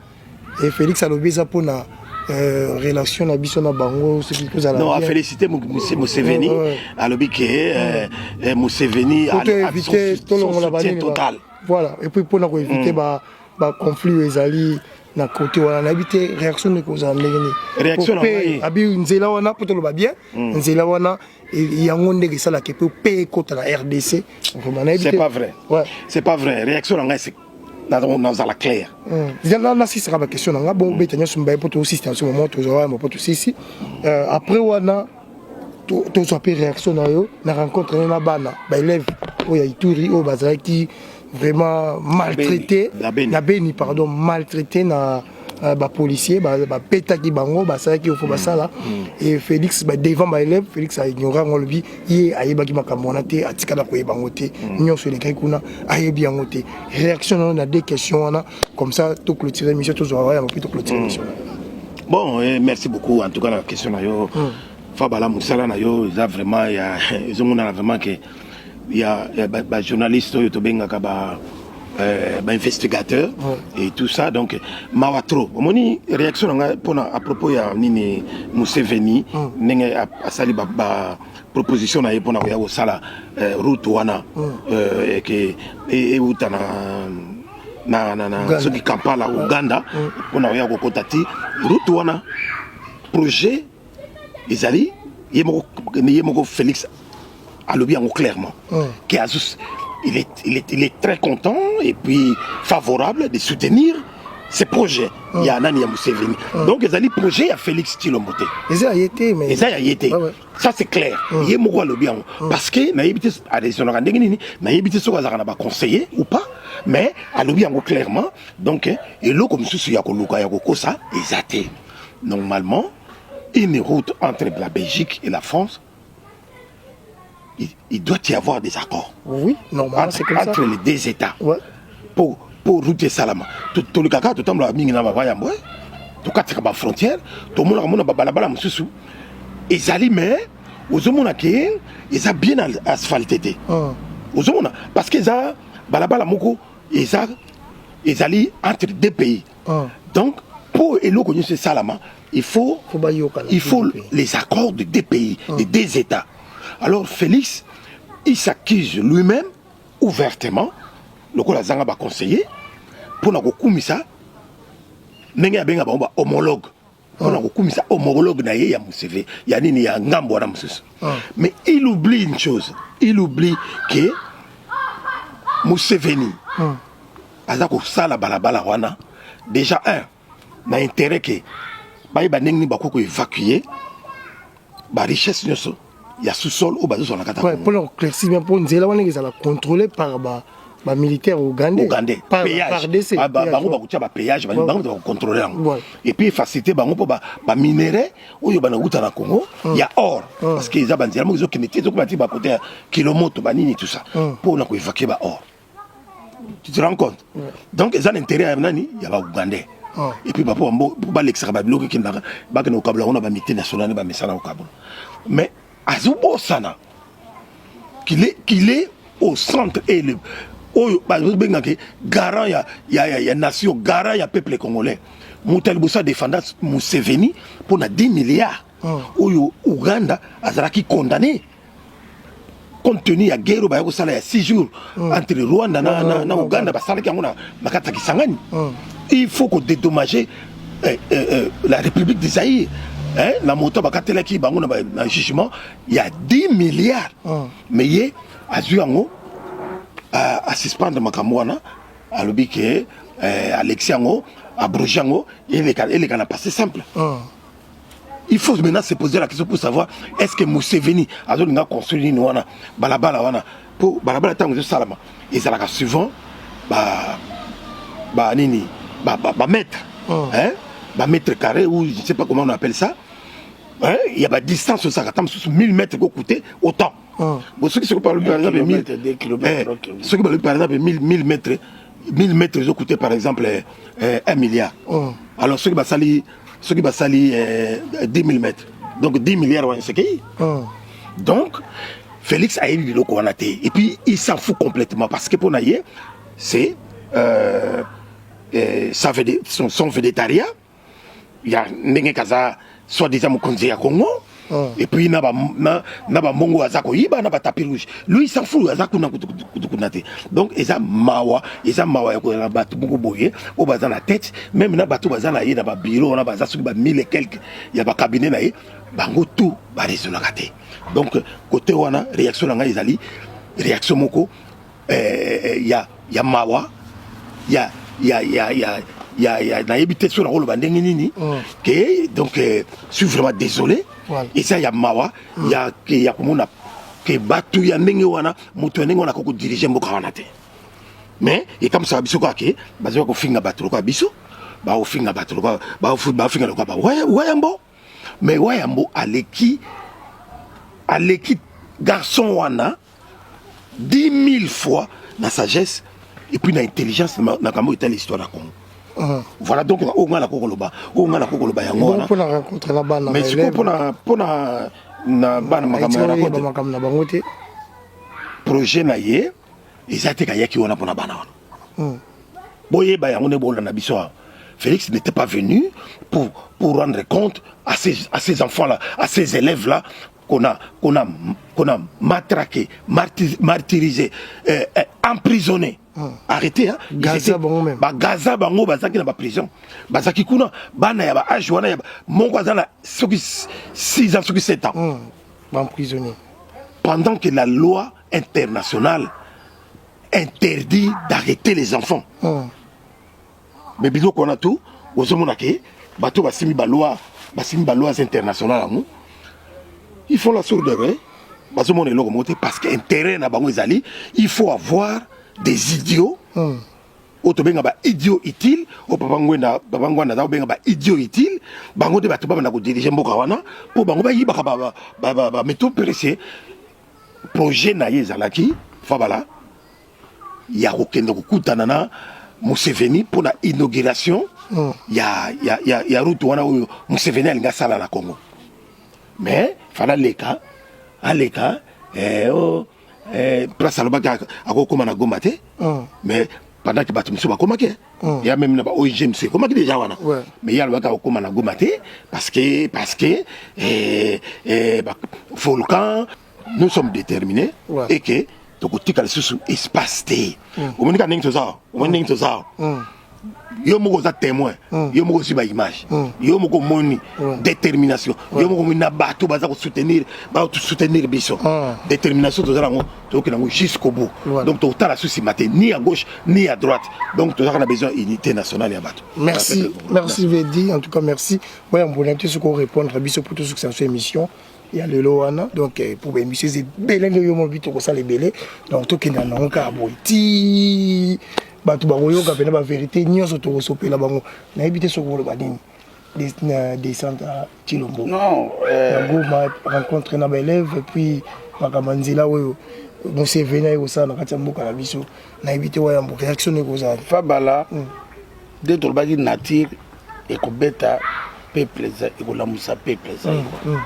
et Félix alobi eza mpona relation na biso na bango, soki tozala. Non, afélicité Museveni, alobi ke Museveni éviter tolongola banini total. Voilà, et puis mpona koéviter baconflit oyo ezali na côté wana. Nayebi te réaction ndeko ozala ndenge nini. Abi nzela wana, mpo toloba bien, nzela wana yango ndenge esalaka mpe pe ekota na RDC. Vraiment, nayebi. C'est pas vrai, c'est pas vrai. Réaction na ngai, nazala clair. Nasisaka baquestion na nga. Bon, obeta nyonso mbaye mpo tosisi na so moment tozwa wana mpo tosisi. Après wana, tozwa mpe réaction na yo na rencontre na bana baélève oyo ya Ituri oyo bazalaki vraiment maltraité, na Beni, pardon, maltraité na bapolicier, babetaki bango, basalaki ofo basala. Et Félix, devant baélève, Félix aignore yango, alobi ye ayebaki makambo wana te, atikala koyeba yango te. Nyonso elekaki kuna, ayebi yango te. Réaction na yo na deux questions wana, comme ça toclôture émission, tozwa wayamba mpe toclôture émission. Bon, merci beaucoup en tout cas na question na yo. Fabala, mosala na yo eza vraiment ya ezomonana vraiment ke ya bajournaliste oyo tobengaka ba bainvestigateur et tout ça. Donc mawa trop. Omoni, réaction na ngai mpona à propos ya nini, Museveni, ndenge asali ba proposition na ye mpona koya kosala route wana ke euta na soki Kampala, Uganda, mpona koya kokota ti route wana, projet ezali ye moko Félix. Alobi yango clairement que azus, il est très content et puis favorable de soutenir ce projet ya nani, ya Museveni. Donc ezali projet ya Félix Tshilombo te. Eza ya ye te, mais Eza ya ye te. Ça, c'est clair. Ye moko alobi yango, parce que nayebi te araisonnaka ndenge nini, nayebi te soki azalaka na baconseiller ou pas, mais alobi yango clairement. Donc eloko mosusu ya koluka ya kokosa eza te. Normalement, une route entre la Belgique et la France, il doit y avoir des accords Oui, normalement, entre, c'est comme ça. entre les deux États pour route esalama. Tolekaka, totambolaka mingi na bavayambo, tokatika bafrontière, tomonaka mona babalabala mosusu ezali, mais ozomona ke eza bien asphalté te. Ozomona, parce que eza balabala moko eza ezali entre deux pays. Donc pour eloko nyonso esalama, il faut Faut bayokana. Il faut les accords de deux pays, de deux États. Alors Félix, il s'accuse lui-même ouvertement, lokola azanga baconseiller mpona kokumisa ndenge abenga bango bahomologue, mpona kokumisa homologue na ye ya Museveni, ya nini, ya ngambo wana mosusu. Mais il oublie une chose, il oublie que Museveni aza kosala balabala wana déjà un na intérêt ke bayeba ndenge nini bakoki koévacuer barichesse nyonso ya sous-sol oyo bazozwa na kati ya Congo. Mpona koéclaircir bien, mpo nzela wana ezala contrôlé par bamilitaire ougandais. Ougandais. Par Péage. FARDC. Bango bakotia bapéage, bango bato bakocontrôle yango et puis facilité bango mpo baminerai oyo banauta na Congo ya or, parce que eza banzela moko ezokende te, ezokoma ti bakote ya kilomoto, banini, tout ça, mpo na koévacuer baor. Tu te rends compte? Donc eza na intérêt ya nani? Ya baougandais. Et puis bapo po balekisaka babiloko ekendaka, bakende kokabola yango na bamultinationale, bamesana kokabola. Mais azobosana qu'il est au centre et le oyo bazobengaka garant ya nation, garant ya peuple congolais. Moto ya liboso adefenda Museveni mpo na 10 milliards oyo Uganda azalaki condamné compte tenu ya guerre oyo baya kosala ya 6 jours entre Rwanda na Uganda. Basalaki yango na kati ya Kisangani. Il faut kodédommager la République de Zaïre, hein, na moto bakatelaki bango na jugement ya 10 milliards. Mais ye azwi yango, asuspendre makambo wana, alobi ke alexi yango, abroge yango, eleka na passé simple. Il faut maintenant se poser la question pour savoir est-ce que Museveni azolinga construire nini wana, balabala wana. Po balabala ntango ezosalama, ezalaka souvent ba nini, ba mètre, hein, ba mètre carré ou je ne sais pas comment on appelle ça, hein. Il y a ba distance osalaka, ta mosusu 1000 mètres kocoûter autant. Bon, soki par exemple 1000, soki balobi par exemple 1000 mètres, 1000 mètres ezocoûter par exemple 1 milliard. Alors soki basali 10 000 mètres, donc 10 milliards wana esekei. Donc Félix ayebi biloko wana te et puis il s'en fout complètement, parce que mpo na ye c'est son végétarien ya ndenge kaza soi-disant mokonzi ya Congo. Et puis na bambongo aza koyiba na batapis rouge, lui, il s'en fout, aza kuna kuna te. Donc eza mawa, eza mawa ya kozala bato moko boye oyo baza na tête, même na bato baza na ye na babiro wana, baza soki bamille et quelque ya bacabinet na ye, bango tout baraisonnaka te. Donc côté wana, réaction na ngai ezali réaction moko ya mawa, ya nayebi te so nakoloba ndenge nini ke. Donc suis vraiment désolé. Eza ya mawa ya komona ke bato ya ndenge wana, moto ya ndenge wana akoki kodiriger mboka wana te. Mais ekamisaka biso kaka ke bazwaka kofinga bato lokola biso, baofinga bato lokola baofinga lokola bawayambo. Mais Wayambo aleki garçon wana 10 000 fois na sagesse et puis na intelligence na kambo etali histoire ya Congo. Voilà, donc oyo ngai nakoki koloba, oyo ngai nakoki koloba yango wana. Mpona rencontre na bana. Mais sikoyo mpona na bana, makambo ya rencontre, makambo na bango te. Projet na ye eza te kayaki wana mpona bana wana. Boyeba yango nde bolanda biso awa. Félix n'était pas venu pour rendre compte à ces enfants-là, à ces élèves-là qu'on a matraqué, martyrisé, emprisonné, arrêté. Hein? Gaza bango même. Ba Gaza bango, bazaki na ba prison. Bazaki kuna bana ya ba âge wana ya moko aza na soki 6 ans, soki 7 ans. Ba emprisonné. Pendant que la loi internationale interdit d'arrêter les enfants. Mais biloko wana tout ozomona ke bato basimbi baloi, basimbi balois internationales yango, ils font la sourde oreille. Bazomona eloko moko te, parce que intérêt na bango ezali il faut avoir des idiots oyo tobenga ba idiot utile, oyo papa Ngwenda, papa Ngwanda aza kobenga ba idiot utile. Bango nde bato babanda kodiriger mboka wana, mpo bango bayibaka bamétaux précieux. Projet na ye ezalaki, Fabala, ya kokende kokutana na Museveni mpona inauguration ya route wana oyo Museveni alingi asala na Congo. Mais fala aleka, aleka oh, place alobaki akokóma na Goma te. Mais pendant que bato mosusu bakomaki, ya même na ba ONG mosusu ekomaki déjà wana, mais ye alobaki akokóma na Goma te parce que volcan. Nous sommes déterminés et que tokotika lisusu espace te. Omoni ka ndenge toza awa, omoni ndenge toza awa. Yo moko oza témoin, yo moko ozwi baimage, yo moko omoni détermination, yo moko omoni na bato baza kosoutenir, basoutenir biso. Détermination toza nango, tokokende yango jusqu'au bout. Donc tokotala su nsima te, ni à gauche ni à droite. Donc tozaka na besoin unité nationale ya bato. Merci, merci Vedi, en tout cas merci. Ouais, on pourrait ce qu'on répondre biso pour tout ce que c'est émission ya lelo wana. Donc pour baémission eza ebele, nde yo mobi tokosala ebele. Donc tokende nango kaka boye ti bato bakoyoka mpena bavérité nyonso tokosopela bango. Nayebi te soki oloba nini na descente ya Tshilombo Non. Na Goma, rencontre na baélève, et puis makambo ya nzela oyo Museveni aye kosala na kati ya mboka na biso. Nayebi te, wayambo, réaction ekozala? Fabala, nde tolobaki, nature ekobeta peuple, ekolamusa peuple zaïrois.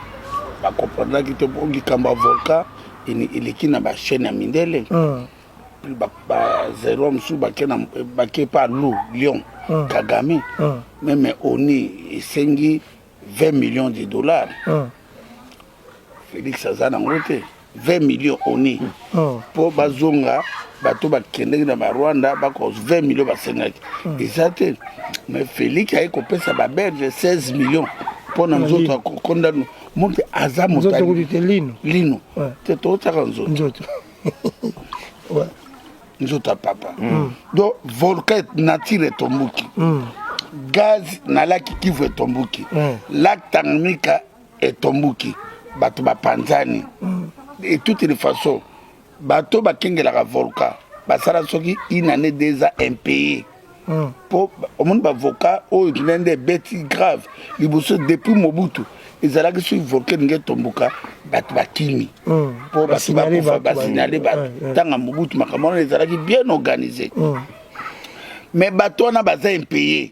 Bakomprendaki te po likambo ya volcan eleki na bachaîne ya mindele. Bazaïrois mosusu bake pa loup lion Kagame. Même ONU esengi 20 millions de dollars. Félix aza nango te. 20 millions ONU mpo bazonga bato bakendeki na Barwanda, bako 20 millions basengaki eza te. Mais Félix aye kopesa Babelge 16 millions mpo na nzoto akokonda moto aza moto. Nzoto kutu te, lino. Lino te, totiaka nzoto. Nzoto. Nzoto ya papa. Donc volcan, nature etombuki, gaz na lac Kivu etombuki, lac Tanganyika etombuki, bato bapanzani. Et toutes les façons, bato bakengelaka volcan basala soki une année, 2 ans impayé, mpo omoni bavolcan oyo nde ebeti grave liboso. Depuis Mobutu ezalaki, soki volcan elingi etomboka, bato bakimi mpo bato bakufa, basignale bato. Ntango Mobutu, makambo wana ezalaki bien organisé, mais bato wana baza impayé.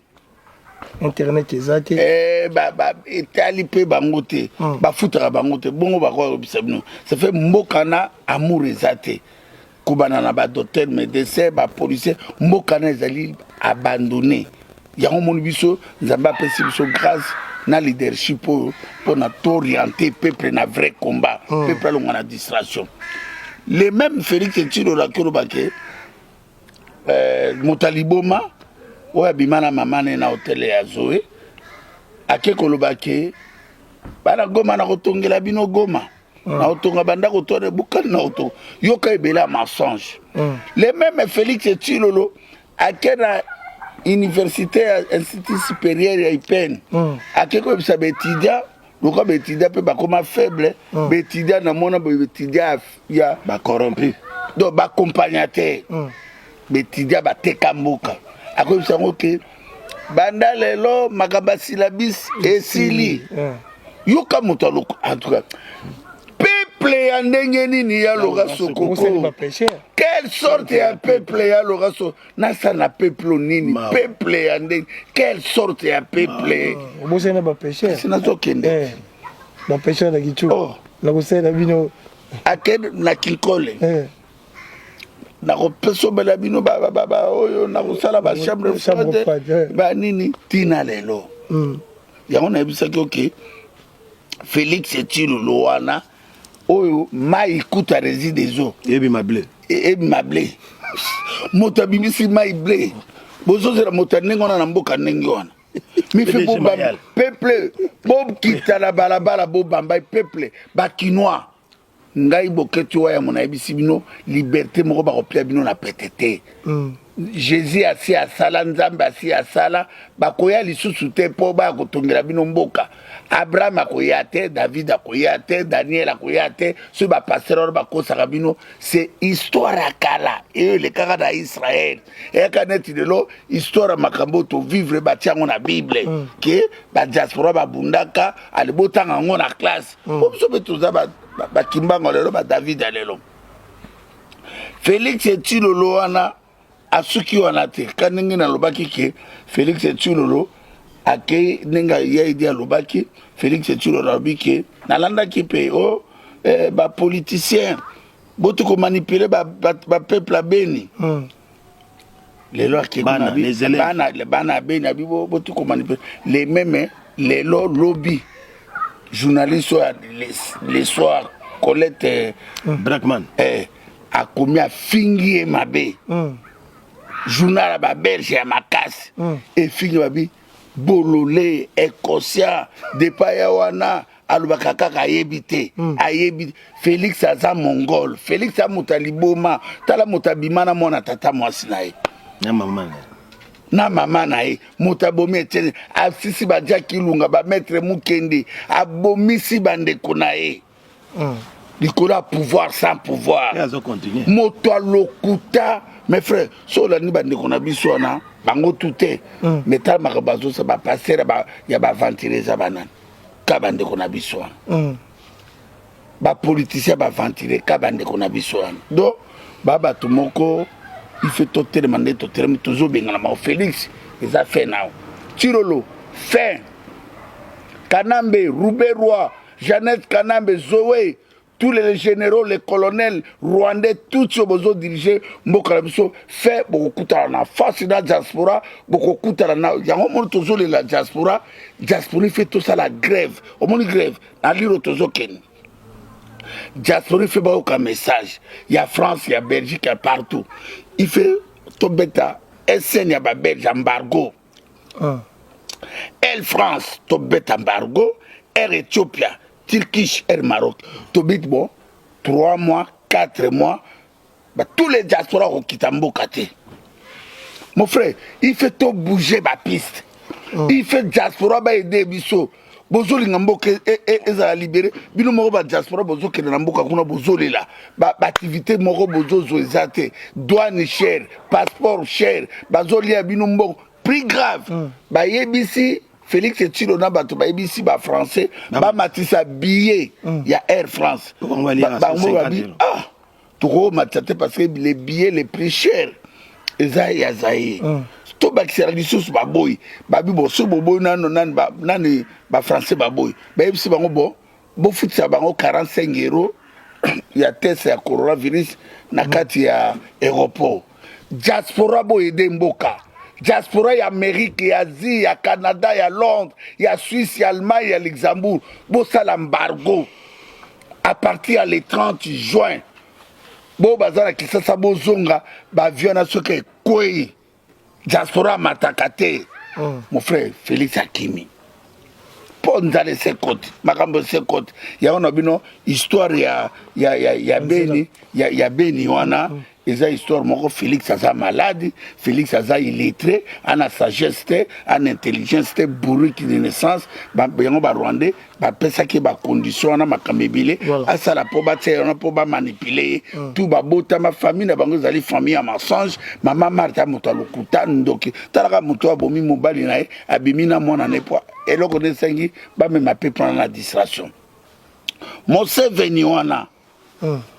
Internet eza te. Etali mpe bango te, bafutaka bango te. Bongo bakoyebisa bino, ça fait mboka na amour eza te. Kobanda na badocteur, médecin, bapolicier, mboka na ezali abandonné. Yango moni biso, Nzambe apesi biso grâce na leadership oyo mpona toorienter peuple na vrai combat. Peuple alonga na distraction. Le même Félix Tshilolo olobake moto aliboma oyo abima na mama ne na hotel ya Zoe, ake koloba ke bana Goma, na kotongela bino Goma, na kotonga bandako to bukani na kotonga. Yoka ebele ya mensonge. Le même Félix Tshilolo ake na université ya institut supérieur ya IPN, ake koyebisa baétudiant lokola baétudiant mpe bakoma faible. Baétudiant namona baétudiant ya bacorrompu. Donc baaccompagnateur, baétudiant bateka mboka. Akoyebisa yango ke banda lelo makambo ya syllabus esili. Yoka moto aloko. En tout cas, peuple ya ndenge nini ya loka sokoko? Quelle sorte ya peuple ya loka so nasala na peuple nini? Peuple ya ndenge, quelle sorte ya peuple? Obosani na bapêcheur. Kasi nazokende. Bapêcheur na Kichu nakosalela bino. Akende na Kinkole, nakopesobela bino oyo nakosala bachambre froide banini. Ntina lelo yango nayebisaki oke Félix Tshilolo wana oyo mai kuta Regideso. Ebima bleu. Ebima bleu. Moto abimisi mai bleu, bozozela moto ya ndenge wana na mboka ndenge wana? Mife peuple, bokita na balabala, bobamba peuple bakinois. Ngai Boketshu Wayamo nayebisi bino, liberté moko bakopia bino na pete te. Jésus asi asala, Nzambe asi asala, bakoya lisusu te mpo baya kotongela bino mboka. Abraham akoya te, David akoya te, Daniel akoya te. Soki bapasteur wana bakosaka bino, c'est histoire ya kala eyo elekaka na Israël. Eyaka neti lelo histoire ya makambo oyo tovivre, batia yango na Bible ke badiaspora babundaka. Ale, botanga yango na classe po biso mpe toza bakimbango lelo, badavid ya lelo. Félix Tshilolo wana asuki wana te. Ka ndenge nalobaki ke Félix Tshilolo akei, ndenge yaidi alobaki, Félix Tshilolo alobi ke nalandaki mpe o bapoliticien boti komanipuler bapeuple ya Beni. Lelo akei Bana, les élèves. Bana ya Beni, abi boti komanipuler les mêmes. Lelo lobi journaliste oyo ya Le Soir, Colette Braeckman. Akomi afingi ye mabe. Journal ya babelge ya makasi efingi, babi bolole, inconscient depa ya wana, alobaka kaka ayebi te. Ayebi Félix aza mongol, Félix aza moto ya liboma. Tala moto abima na mwana tata mwasi na ye. Na mama na ye. Na mama na ye. Moto abomi Etienne, asisi badiaki Ilunga, bamaître Mukendi, abomisi bandeko na ye likolo ya pouvoir sans pouvoir. Ye azocontinue. Moto alokuta. Mes frères, so olandi bandeko na biso wana, bango tu te. Mais tala makambo bazosa, bapasteur ya baaventurier eza banani? Ka bandeko na biso wana. Bapoliticien baaventurier, ka bandeko na biso wana. Donc ba bato moko, il faut totelema nde totelemi, tozobengana mao. Félix eza fin nao, Tshilolo fin, Kanambe, Ruberwa, Jeannette Kanambe, Zoé, tous les généraux, les colonels rwandais, tout oyo bozodirige mboka na biso, fait bokokutana na face na diaspora, bokokutana na yango. Moni tozolela diaspora, diaspora ife tosala grève. Omoni grève na liro, tozokende diaspora ife bayoka message ya France, ya Belgique, ya partout. Ife tobeta SN ya babelge embargo. Air France tobeta embargo, Air Ethiopia, Turkish, Air Maroc tobeti. Bon, 3 mois, 4 mois, ba tous les diaspora kokita mboka te. Mon frère, il faut to bouger bapiste. Il faut diaspora baaider biso. Bozolinga mboka ezala libéré, bino moko badiaspora bozokende na mboka kuna, bozolela baactivité moko bozozwa eza te, douane cher, passeport cher, bazolia bino mbongo. Plus grave, bayebisi Félix Tshilo na bato, bayebisi bafrançais bamatisa billet ya Air France. Bango baliaka Bango 150 babi euros. Ah, tokomatisa te parce que les billets les plus chers eza ya Zaire. Tobakisela lisusu, baboyi. Babi bo so boboyi nano nani nani, bafrançais baboyi. Bayebisi bango bo bofutisa bango 45 euros ya test ya coronavirus na kati ya aéroport. Diaspora boaider mboka. Diaspora ya Amérique, ya Asie, ya Canada, ya Londres, ya Suisse, ya Allemagne, ya Luxembourg, bosala embargo à partir ya le 30 juin. Bo baza na Kisasa, bozonga. Baavion na soki ekwei, diaspora amataka te. Mon frère, Félix akimi mpo nzala esekoti, makambo esekoti. Yango na bino histoire ya Beni, ya Beni wana eza histoire moko. Félix aza malade, Félix aza illettré, ana sagesse te, ana intelligence te, bourrique de naissance. Yango barwandais bapesaki bacondition wana, makambo ebele asala mpo batia ye wana, mpo bamanipuler ye. Tu babotama, famille na bango ezali famille ya mensonge. Mama Marthe, moto alokuta, ndoki. Talaka moto abomi mobali na ye, abimi na mwana na ye po eloko nde esengi bamema mpe mpona na distraction. Moseveni wana,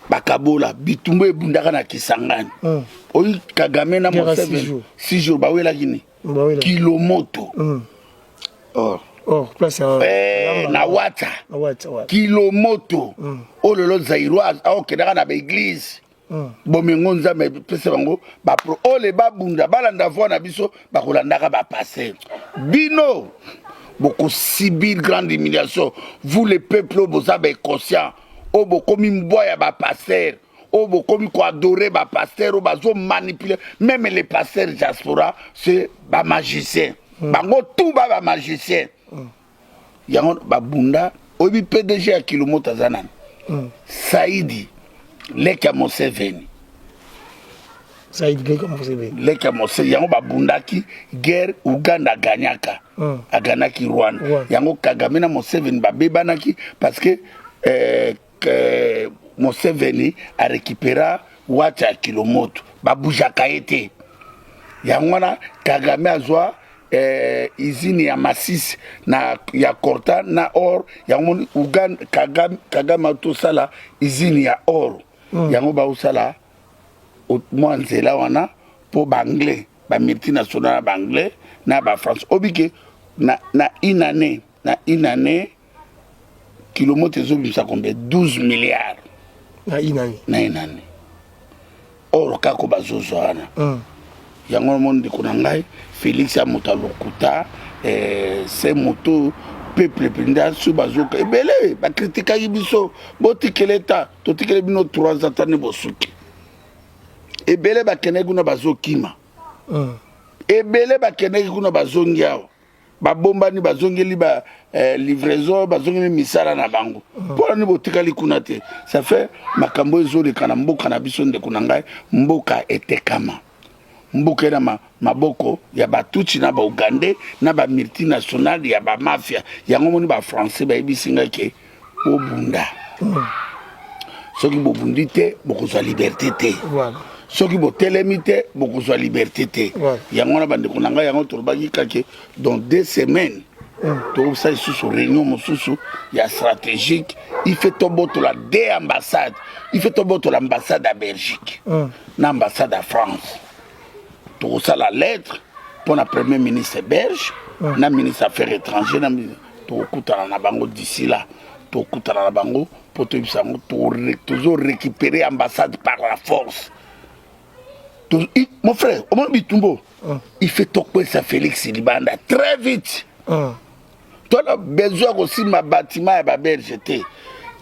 bakabola bitumba ebundaka na Kisangani. Oyi Kagame na Guerre ya 6 Moseveni jours. 6 jours bawelaki ni Bawelaki. Kilomoto or Oh, place ya na Watsa. Na Watsa, ouais. Kilomoto oyo lelo Zaïrois aokendaka na baéglise. Bomengo Nzambe epesa bango bapro oyo le babunda, balanda voi na biso, bakolandaka bapasteur. Bino bokosubir grande humiliation, vous le peuple oyo boza bainconscient, oyo bokomi mbwa ya bapasteur, oyo bokomi koadorer bapasteur oyo bazomanipuler. Même les pasteurs diaspora, c'est bamagicien. Bango tout ba bamagicien. Yango babunda. Oyebi PDG ya Kilomoto aza nani? Saidi leki ya Museveni. Saidi leki ya Museveni. Leki ya Museveni yango babundaki guerre Uganda aganyaka. Aganaki Rwanda. Yango Kagame na Museveni babebanaki parce que Museveni a récupéra wacha ya kilomoto babujaka ye te. Yango wana Kagame azwa usine ya Masisi na ya Corta na or yango moni Uganda Kagame, Kagame atosala usine ya or. Yango baosala mwa nzela wana mpo baanglais bamultinational na baanglais na bafrance obike na une année na une année kilomoto ezobimisa combien? 12 milliards. Na une année. Na une année or kaka bazozwa wana. Yango moni ndeko na ngai Félix ya moto alokuta se moto peuple mpenza so bazoka ebele bakritikaki biso botikela eta totikeli bino 3 ans tani bosuki ebele bakendeki kuna bazokima. Ebele bakendeki kuna bazongi awa babombani bazongeli ba livraison bazongeli misala na bango. Mpona nini botikali kuna te? Ça fait makambo ezoleka na mboka na biso ndeko na ngai mboka etekama mboka ena maboko ya batutsi na baugandais na bamultinational ya bamafia. Yango moni bafrançais bayebisi ngai ke bobunda. Soki bobundi te bokozwa liberté te. Soki botelemi te bokozwa liberté te. Yango wana bandeko na ngai yango tolobaki kake dans 2 semaines tokosala lisusu réunion mosusu ya stratégique. Il faut tobotola deux ambassades, il faut tobotola ambassade ya Belgique na ambassade ya France. Tokosala lettre mpo na premier ministre belge na ministre affaires étrangères na tokokutana na bango d'ici là, tokokutana na bango mpo toyebisa yango tozo récupérer ambassade par la force. Mon frère, omoni bitumbo il faut tokwesa Félix libanda très vite. Tona besoin ya kosimba bâtiment ya babelge te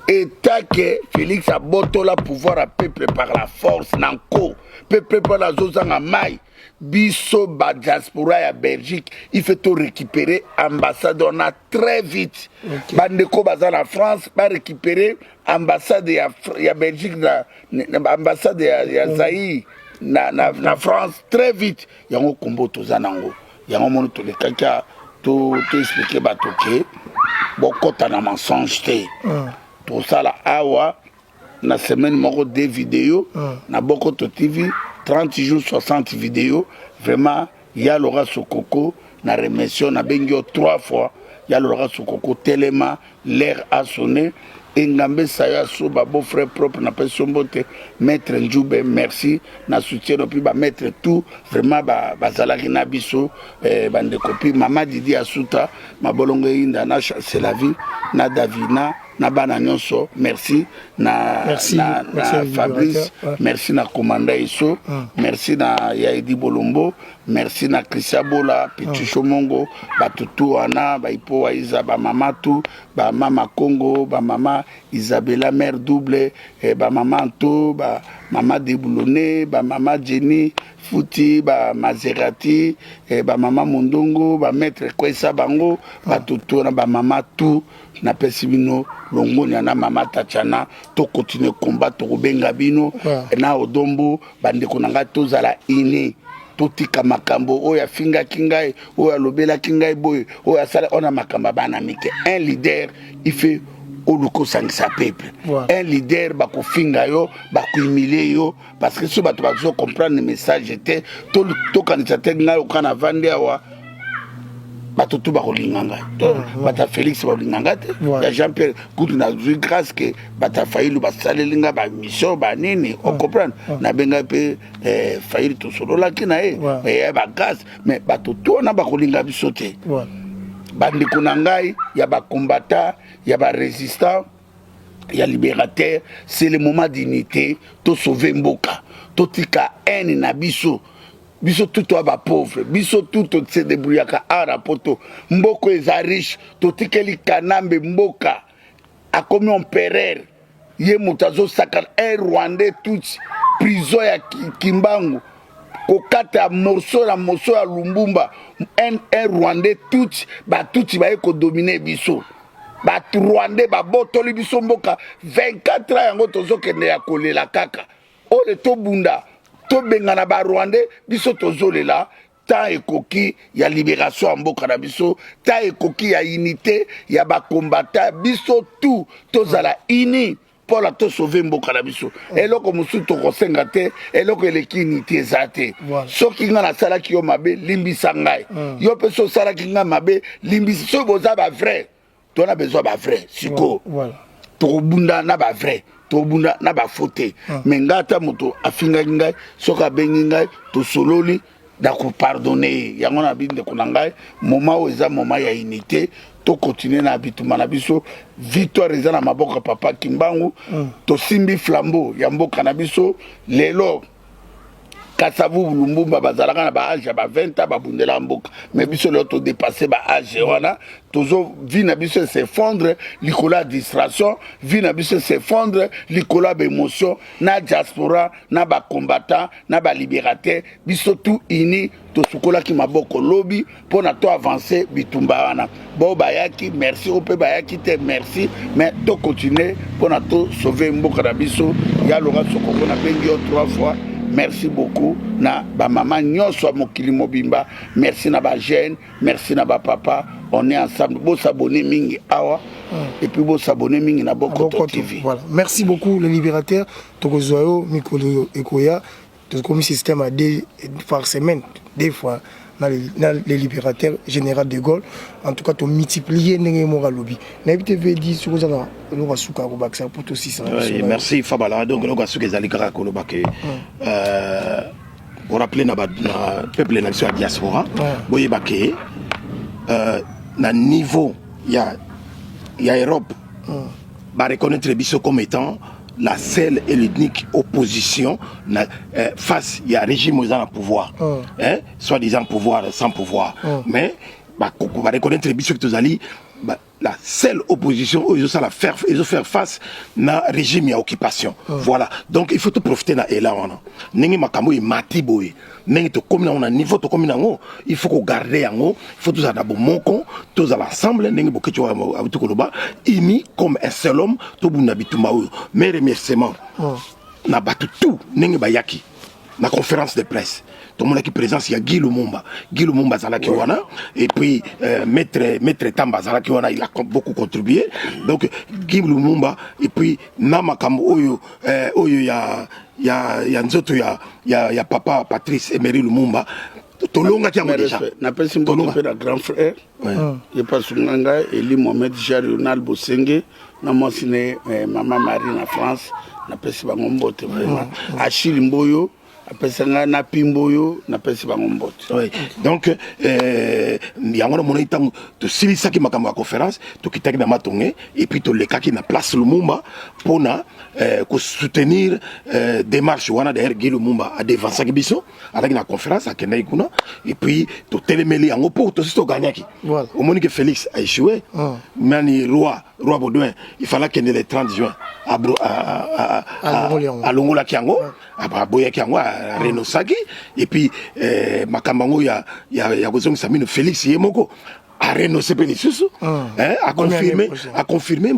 etake Félix abotola pouvoir ya peuple par la force na nko peuple mpona azozanga mai. Biso badiaspora ya Belgique, il faut to récupérer ambassade wana très vite. Bandeko baza na France barécupérer ambassade ya Belgique na ambassade ya Zaïre na France très vite. Yango kombo toza nango yango moni tolekaki to expliquer bato ke bokɔta na mensonge te. Tosala awa na semaine moko deux vidéos na Bokoto TV, 30 jours 60 vidéos. Vraiment ya Lora Sokoko na remercie, nabengi yo trois fois ya Lora Sokoko telema, l'heure a sonné. Engambe sayo asoba beau frère propre napesi yo mbote. Maître Njube, merci na soutien mpi bamaître tout vraiment bazalaki na biso bandeko mpi mama Didi Asuta mabolongo eyinda na C'est la vie na Davina na bana nyonso. Merci na, Merci, na, merci na à Fabrice. Ouais. Merci na commanda Eso. Merci na Yaidi Bolombo, merci na Christian Bola Petit. Shomongo bato tu wana baipo waiza bamama tu bamama Congo bamama Isabella mère double bamama Anto bamama Deboulone bamama Jenny Futi bamaserati bamama Mondongo bamaître Kwesa bango bato tu wana bamama tu napesi bino longonya na mama Tatiana. Tokontinue combat tokobenga bino na odombo bandeko na ngai tozala ini totika makambo oyo afingaki ngai oyo alobelaki ngai boye oyo asala oyo na makambo ya bana mike. Un leader, il faut oluka osangisa peuple. Un leader bakofinga yo bakohumilie yo parce que so bato bazo comprendre message te tokanisa te ngai oka navandi awa bato tu bakolinga ngai. Bato ya Félix bakolinga ngai te ya Jean Pierre kutu nazwi grâce ke bato ya Fayulu basaleli ngai bamission banini ocomprendre nabengai mpe Fayulu tosololaki na ye ya bagrâce mais bato tu wana bakolinga biso te. Bandeko na ngai ya bacombattant ya barésistant ya libérateur, c'est le moment d'unité tosauve mboka totika haine na biso. Biso tu toya bapauvre biso tu tose débrouillaka awa na poto mboka eza riche totikeli Kanambe mboka akomi empereur ye moto azosakana un Rwandais tutsi prison ya Kimbangu kokata morceau na morceau ya Lumbumba un Rwandais tutsi batutsi baye kodomine biso. Bato rwandais babotoli biso mboka 24 ans, yango tozokende ya kolela kaka. Oyo tobunda, tobengana ba Rwandais, biso tozolela. Temps ekoki ya libération ya mboka na biso, temps ekoki ya unité ya bacombattants. Biso tout tozala uni mpola tosauve mboka na biso. Eloko mosusu tokosenga te, eloko eleki unité eza te. Soki ngai nasalaki yo mabe, limbisa ngai. Yo mpe so osalaki ngai mabe, limbisa. Soki boza bavrai, tona besoin bavrai sikoyo. Tokobunda na bavrai, tokobunda na bafaux te. Mais ngai, ata moto afingaki ngai, soki abengi ngai, tosololi, nakopardonner ye. Yango na bindeko na ngai, moment oyo eza moment ya unité. Tokontinue na bitumba na biso. Victoire eza na maboko ya papa Kimbangu. Tosimbi flambeau ya mboka na biso lelo. Kasavubu, Lumumba bazalaka na baâge ya ba 20 ans, babundela mboka, mais biso lelo todépasse baâge wana. Tozo vie na biso s'effondre likolo ya distraction, vie na biso s'effondre likolo ya baémotion. Na diaspora, na bacombattant, na balibérateur, biso tout uni, tosukolaki maboko lobi mpo na to avance bitumba wana. Bo bayaki, merci. Oyo mpe bayaki te, merci. Mais tocontinue mpo na tosauve mboka na biso. Ya Loka Sokoko, nabengi yo trois fois. Merci beaucoup na bamama nyonso ya mokili mobimba, merci na bajeune, merci na bapapa. On est ensemble. Bosabone mingi awa et puis bosabone mingi na Bokoto TV. Voilà, merci beaucoup le libérateur. Tokozwa yo mikolo ekoya. Tokomi système à deux par semaine, deux fois na le libérateur général de Gaulle. En tout cas, tomultiplier ndenge moko alobi. Nayebi te, vedi soki oza na eloko ya suka ya kobakisa po tosisa. Merci Fabala. Donc eloko ya suka ezali kaka koloba ke korappeler na peuple na biso ya diaspora, boyeba ke na niveau ya Europe, bareconnaître biso comme étant la seule et l'unique opposition na, face ya régime oza na pouvoir, hein? Soi-disant pouvoir sans pouvoir, mais bareconnaître biso tozali la seule opposition oyo ezosala faire, ezofaire face na régime ya occupation. Voilà, donc il faut tout profiter na ela wana. Ndenge makambo emati boye, ndenge tokomi nango na niveau tokomi nango, il faut kogarde yango. Il faut tozala na bomoko, tozala ensemble, ndenge Bokeci auti koloba, uni comme un seul homme, tobunda bitumba oyo. Mais remerciement na bato tout ndenge bayaki na conférence de presse. Tomonaki présence ya Guy Lumumba. Guy Lumumba azalaki wana, et puis maître Tamba azalaki wana, il a beaucoup contribué. Donc Guy Lumumba, et puis na makambo oyo ya nzoto ya papa Patrice Emery Lumumba, tolongaki yango déjà. Napesi mbote mpe na grand frère ye pasunga ngai, Eli Mohamed Jean Ronald Bosenge, na mwasi ne mama Marie na France. Napesi bango mbote vraiment. Achille Mboyo apesa ngai na pimbo oyo, napesi bango mbote. Oui. Donc yango namonaki ntango tosilisaki makambo ya conférence, tokitaki na Matonge et puis tolekaki na place Lumumba mpona kosoutenir démarche wana. D'ailleurs, Guy Lumumba adevansaki biso, azalaki na conférence, akendaki kuna et puis totelemeli yango mpo tosi toganyaki. Omoni ke Félix a échoué. Mani roi Baudouin, il fallait akende le 30 juin, alongolaki yango, aboyaki yango, arenosaki. Et puis makambo yango ya kozongisa mino, Félix ye moko arenonce mpe lisusu, aconfirme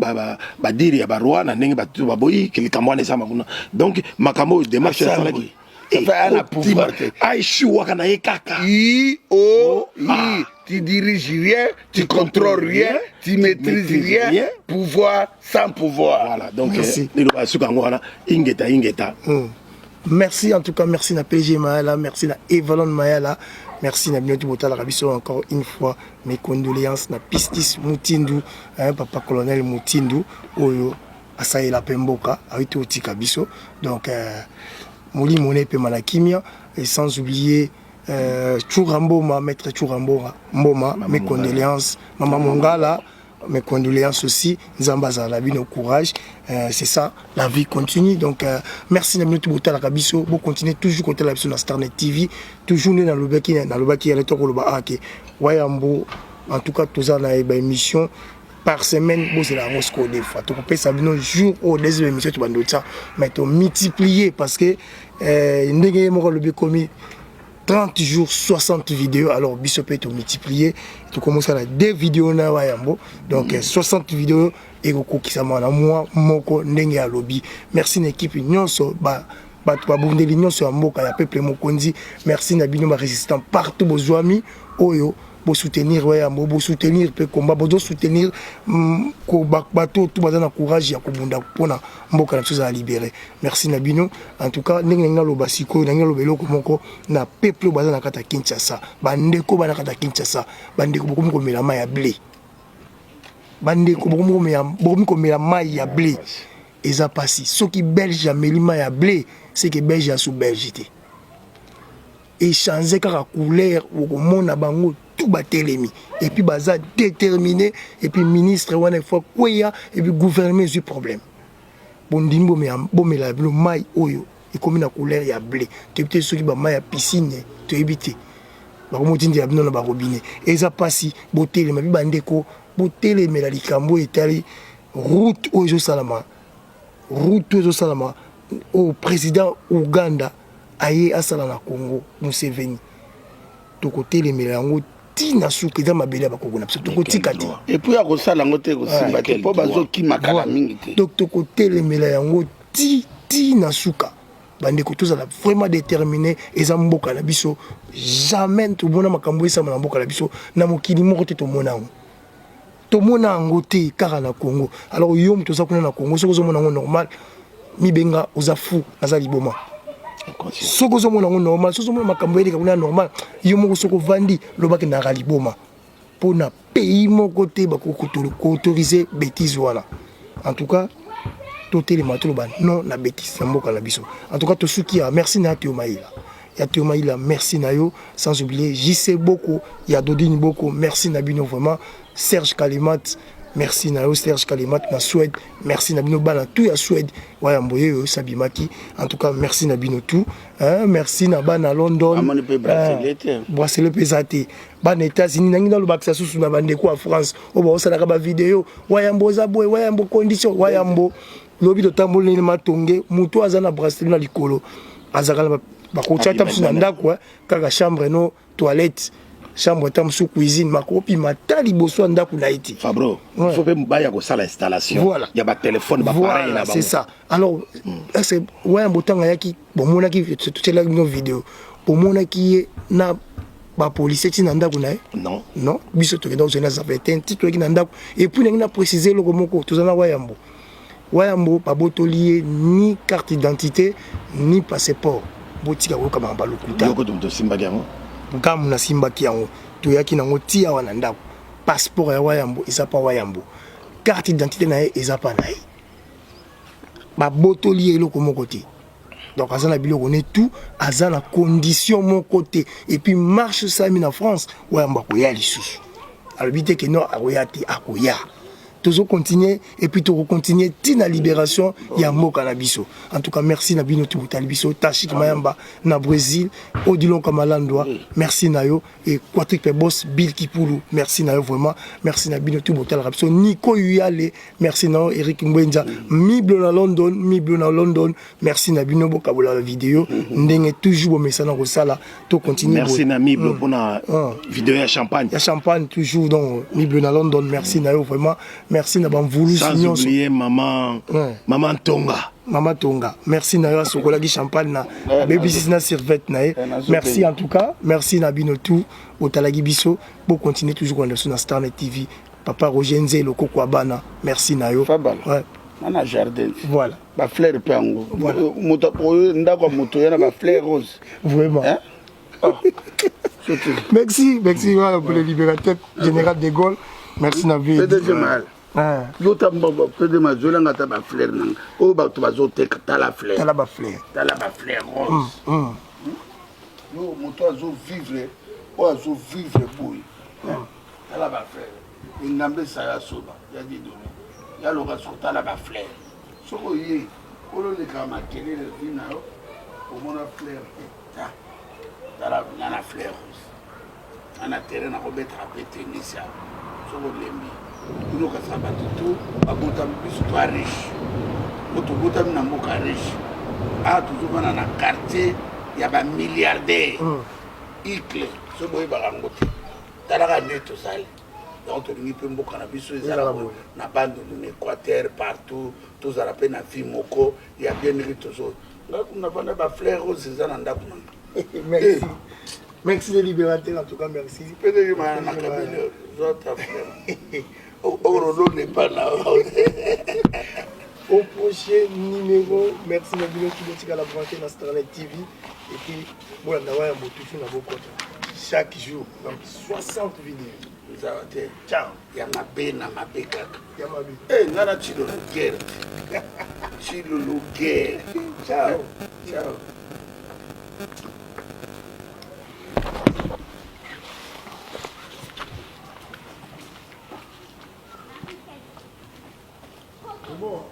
badires ya baroi na ndenge bato baboyi ke likambo wana ezama kuna. Donc makambo oyo, démarche asalaki, aéchouaka na ye kaka. I o I, tu diriges rien, tu contrôles rien, tu maîtrises rien, rien, pouvoir sans pouvoir. Voilà, donc liloba suka yango wana. Ingeta, ingeta. Merci en tout cas, merci na PG Mayala, merci na Evalon Mayala, merci na bino botalaka biso. Encore une fois, mes condoléances na Pistis Mutindu, hein, papa colonel Mutindu oyo asalela mpe mboka, awiti otika biso. Donc molimo na epema na kimia. Et sans oublier Tchoura Mboma, maître Tchoura Mboma, Mboma, mes condoléances. Maman Mongala, mes condoléances aussi. Nzambe azala bino, courage. C'est ça, la vie continue. Donc merci na bino botalaka biso, bo continuer toujours kotala biso na Starnet TV. Toujours nde nalobaki ya tokoloba ake wayambo. En tout cas, toza na ba émission par semaine, bozela yango sikoyo. Des fois tokopesa bino jour oyo deuxième émission tobanda otia, mais tomultiplier parce que ndenge ye moko alobi, ekomi 30 jours 60 vidéos. Alors biso mpe tomultiplier, tokomosala deux vidéos na Wayambo, donc 60 vidéos ekokokisama na mwa moko ndenge alobi. Merci na équipe nyonso, ba bato babundeli nyonso ya mboka ya peuple mokonzi. Merci na bino barésistant partout bozwami, oyo bosoutenir Wayambo, bosoutenir mpe komba, bozosoutenir bato tu baza na courage ya kobunda mpona mboka na biso ezala libéré. Merci na bino. En tout cas, ndenge ndenge naloba sikoyo, ndenge naloba eloko moko na peuple oyo baza na kati ya Kinshasa, bandeko baza na kati ya Kinshasa, bandeko bokomi komela mai ya blé, bandeko bokomi komela mai ya blé, eza mpasi. Soki Belge ameli mai ya blé, seke Belge asu Belge te, échange kaka couleur. Okomona bango tout batelemi et puis baza déterminé. Et puis ministre wana ifo kweya et puis gouvernement ezwi problème. Bondimi bomela bino mai oyo ekomi na couleur ya blé, toyebi te soki bamai ya piscine, toyebi te, bakomotindela bino na barobinet, eza mpasi. Botelema mpe bandeko, botelemela likambo oyo etali route oyo ezosalama, route oyo ezosalama, oyo président Uganda aye asala na Congo, Museveni. Tokotelemela yango ntina suka. Eza mabele ya bakoko na biso, tokotika te. Et puis akosala yango te, kosimba te, mpo bazokima kala mingi te. Donc tokotelemela yango ti ti na suka. Bandeko, tozala vraiment déterminé. Eza mboka na biso, jamais tomona makambo esama na mboka na biso, na mokili moko te tomona yango, tomona yango te, kaka na Congo. Alors yo moto oza kuna na Congo, soki ozomona yango normal, mibenga oza fou, naza liboma. Soki ozomona yango normal, soki ozomona makambo eleka kuna normal, yo moko soki ovandi, lobaki naka liboma, mpo na pays moko te bakoautoriser bétise wana. En tout cas, totelema, toloba non na bétise na mboka na biso. En tout cas, tosuki ya merci na Teo Maila, ya Teo Maila, merci na yo, sans oublier JC Boko, ya Dodini Boko, merci na bino vraiment. Serge Kalimat, merci na yo, Serge Kalimat na Suède, merci na bino bana tout ya Suède. Wayambo ye oyo sabimaki, en tout cas merci na bino tout, hein, merci na bana London. Amoni mpe bracelet te. Bracelet mpe eza te. Bana États-Unis, nangi nalobakisa susu na bandeko ya France oyo baosalaka bavideo: Wayambo oza boye, Wayambo condition, Wayambo lobi totamboli nini matonge. Moto aza na bracelet na likolo azalaka na bakotia ata mosusu na ndako, kaka chambre no toilette, chambre ata mosusu cuisine, makopima ta liboso ya ndako na ye te. Fabro, il faut mpe baya kosala installation ya batelefone, bapareil na bango. C'est ça. Alors est-ce Wayambo ntango ayaki, bomonaki, totielaki bino video, bomonaki ye na bapolisier ntina ndako na ye? Non. Non, biso tokenda kozwa na Zaventem ti toyaki na ndako. Et puis ndenge na précise eloko moko, toza na Wayambo. Wayambo babotoli ye ni carte d'identité ni passeport. Botika koyoka makambo ya lokuta. Yoko tosimbaki yango. Ngambu nasimbaki yango, toyaki nango ti awa na ndako. Passeport ya Wayambo eza pa Wayambo, carte d'identité na ye eza pa na ye. Babotoli ye eloko moko te. Donc aza na biloko ne tout, aza na condition moko te. Et puis marche esalami na France, Wayambo akoya lisusu. Alobi te ke non, akoya te, akoya. Tozocontinue et puis tokocontinue ntina libération ya mboka na biso. En tout cas, merci na bino tobotali biso. Tachik Mayamba na Brésil, Odilon Kamalandwa, merci na yo, et Quatripe Boss Bill Kipulu, merci na yo vraiment. Merci na bino tobotalaka biso. Nico Yuyale, merci na yo. Eric Mbwenza, Miblo na London, Miblo na London, merci na bino. Bokabola la vidéo ndenge toujours bomesana kosala, tocontinue. Merci na Miblo mpona vidéo ya champagne. Ya champagne toujours. Donc Miblo na London, merci na yo vraiment. Merci na bamvulusi Sans nyonso. oublier maman, maman Tonga. Mama Tonga, merci na yo, asokolaki champagne na abebisisi na serviette na ye. Merci en tout cas, merci na bino tout botalaki biso. Bocontinue toujours kolanda biso na Starnet TV. Papa Roger Nzelo koko ya bana, merci na yo. Fabala. Ouais. Na jardin. Voilà. Bafleur mpe yango. Voilà. Moto oyo, ndako ya moto ya na bafleur rose. Vraiment. Hein? Oh. Surtout. Merci, merci, voilà, pour le libérateur général de Gaulle, merci na vie. PDG Mal. Yo ta mbongo, PDG mazwelanga ata bafleur nanga oyo bato bazoteka. Tala fleur. Tala bafleur. Tala bafleur rose. Yo moto azovivre, oyo azovivre boye, tala bafleur. Engambe esala soba ya didone ya loka soko. Tala bafleur. Soki oye ololekaka makelele vi na yo, omona fleur te. Ta tala nga na fleur rose nga na terrain, nakobetaka mpe tennis awa. Soki olembi bino, okasaka bato tu babotami, biso toa riche po tobotami na mboka riche. Awa tozovanda na quartier ya bamilliardaire. Icle soki boyebaka yango te, talaka nde tozali. Donc tolingi mpe mboka na biso ezala boye na Bandundu, na Équateur, partout tozala mpe na vie moko ya bien ndenge tozo. Ngai kuna vanda ba fleur rose eza na ndako na nga. Merci. Merci le libérateur en tout cas, merci. PDG Mayala na kabele zota fleur. Okololona epa na Au prochain numéro, merci na bino tout botikala branché na Starnet TV et puis bolanda waya motutu na bokota chaque jour donc 60 vidéos. Nzala te. Ciao. Ya mabe na mabe kaka. Ya mabe. Eh nga na Tshilolo guerre. Tshilolo guerre. Ciao. Ciao. Bon.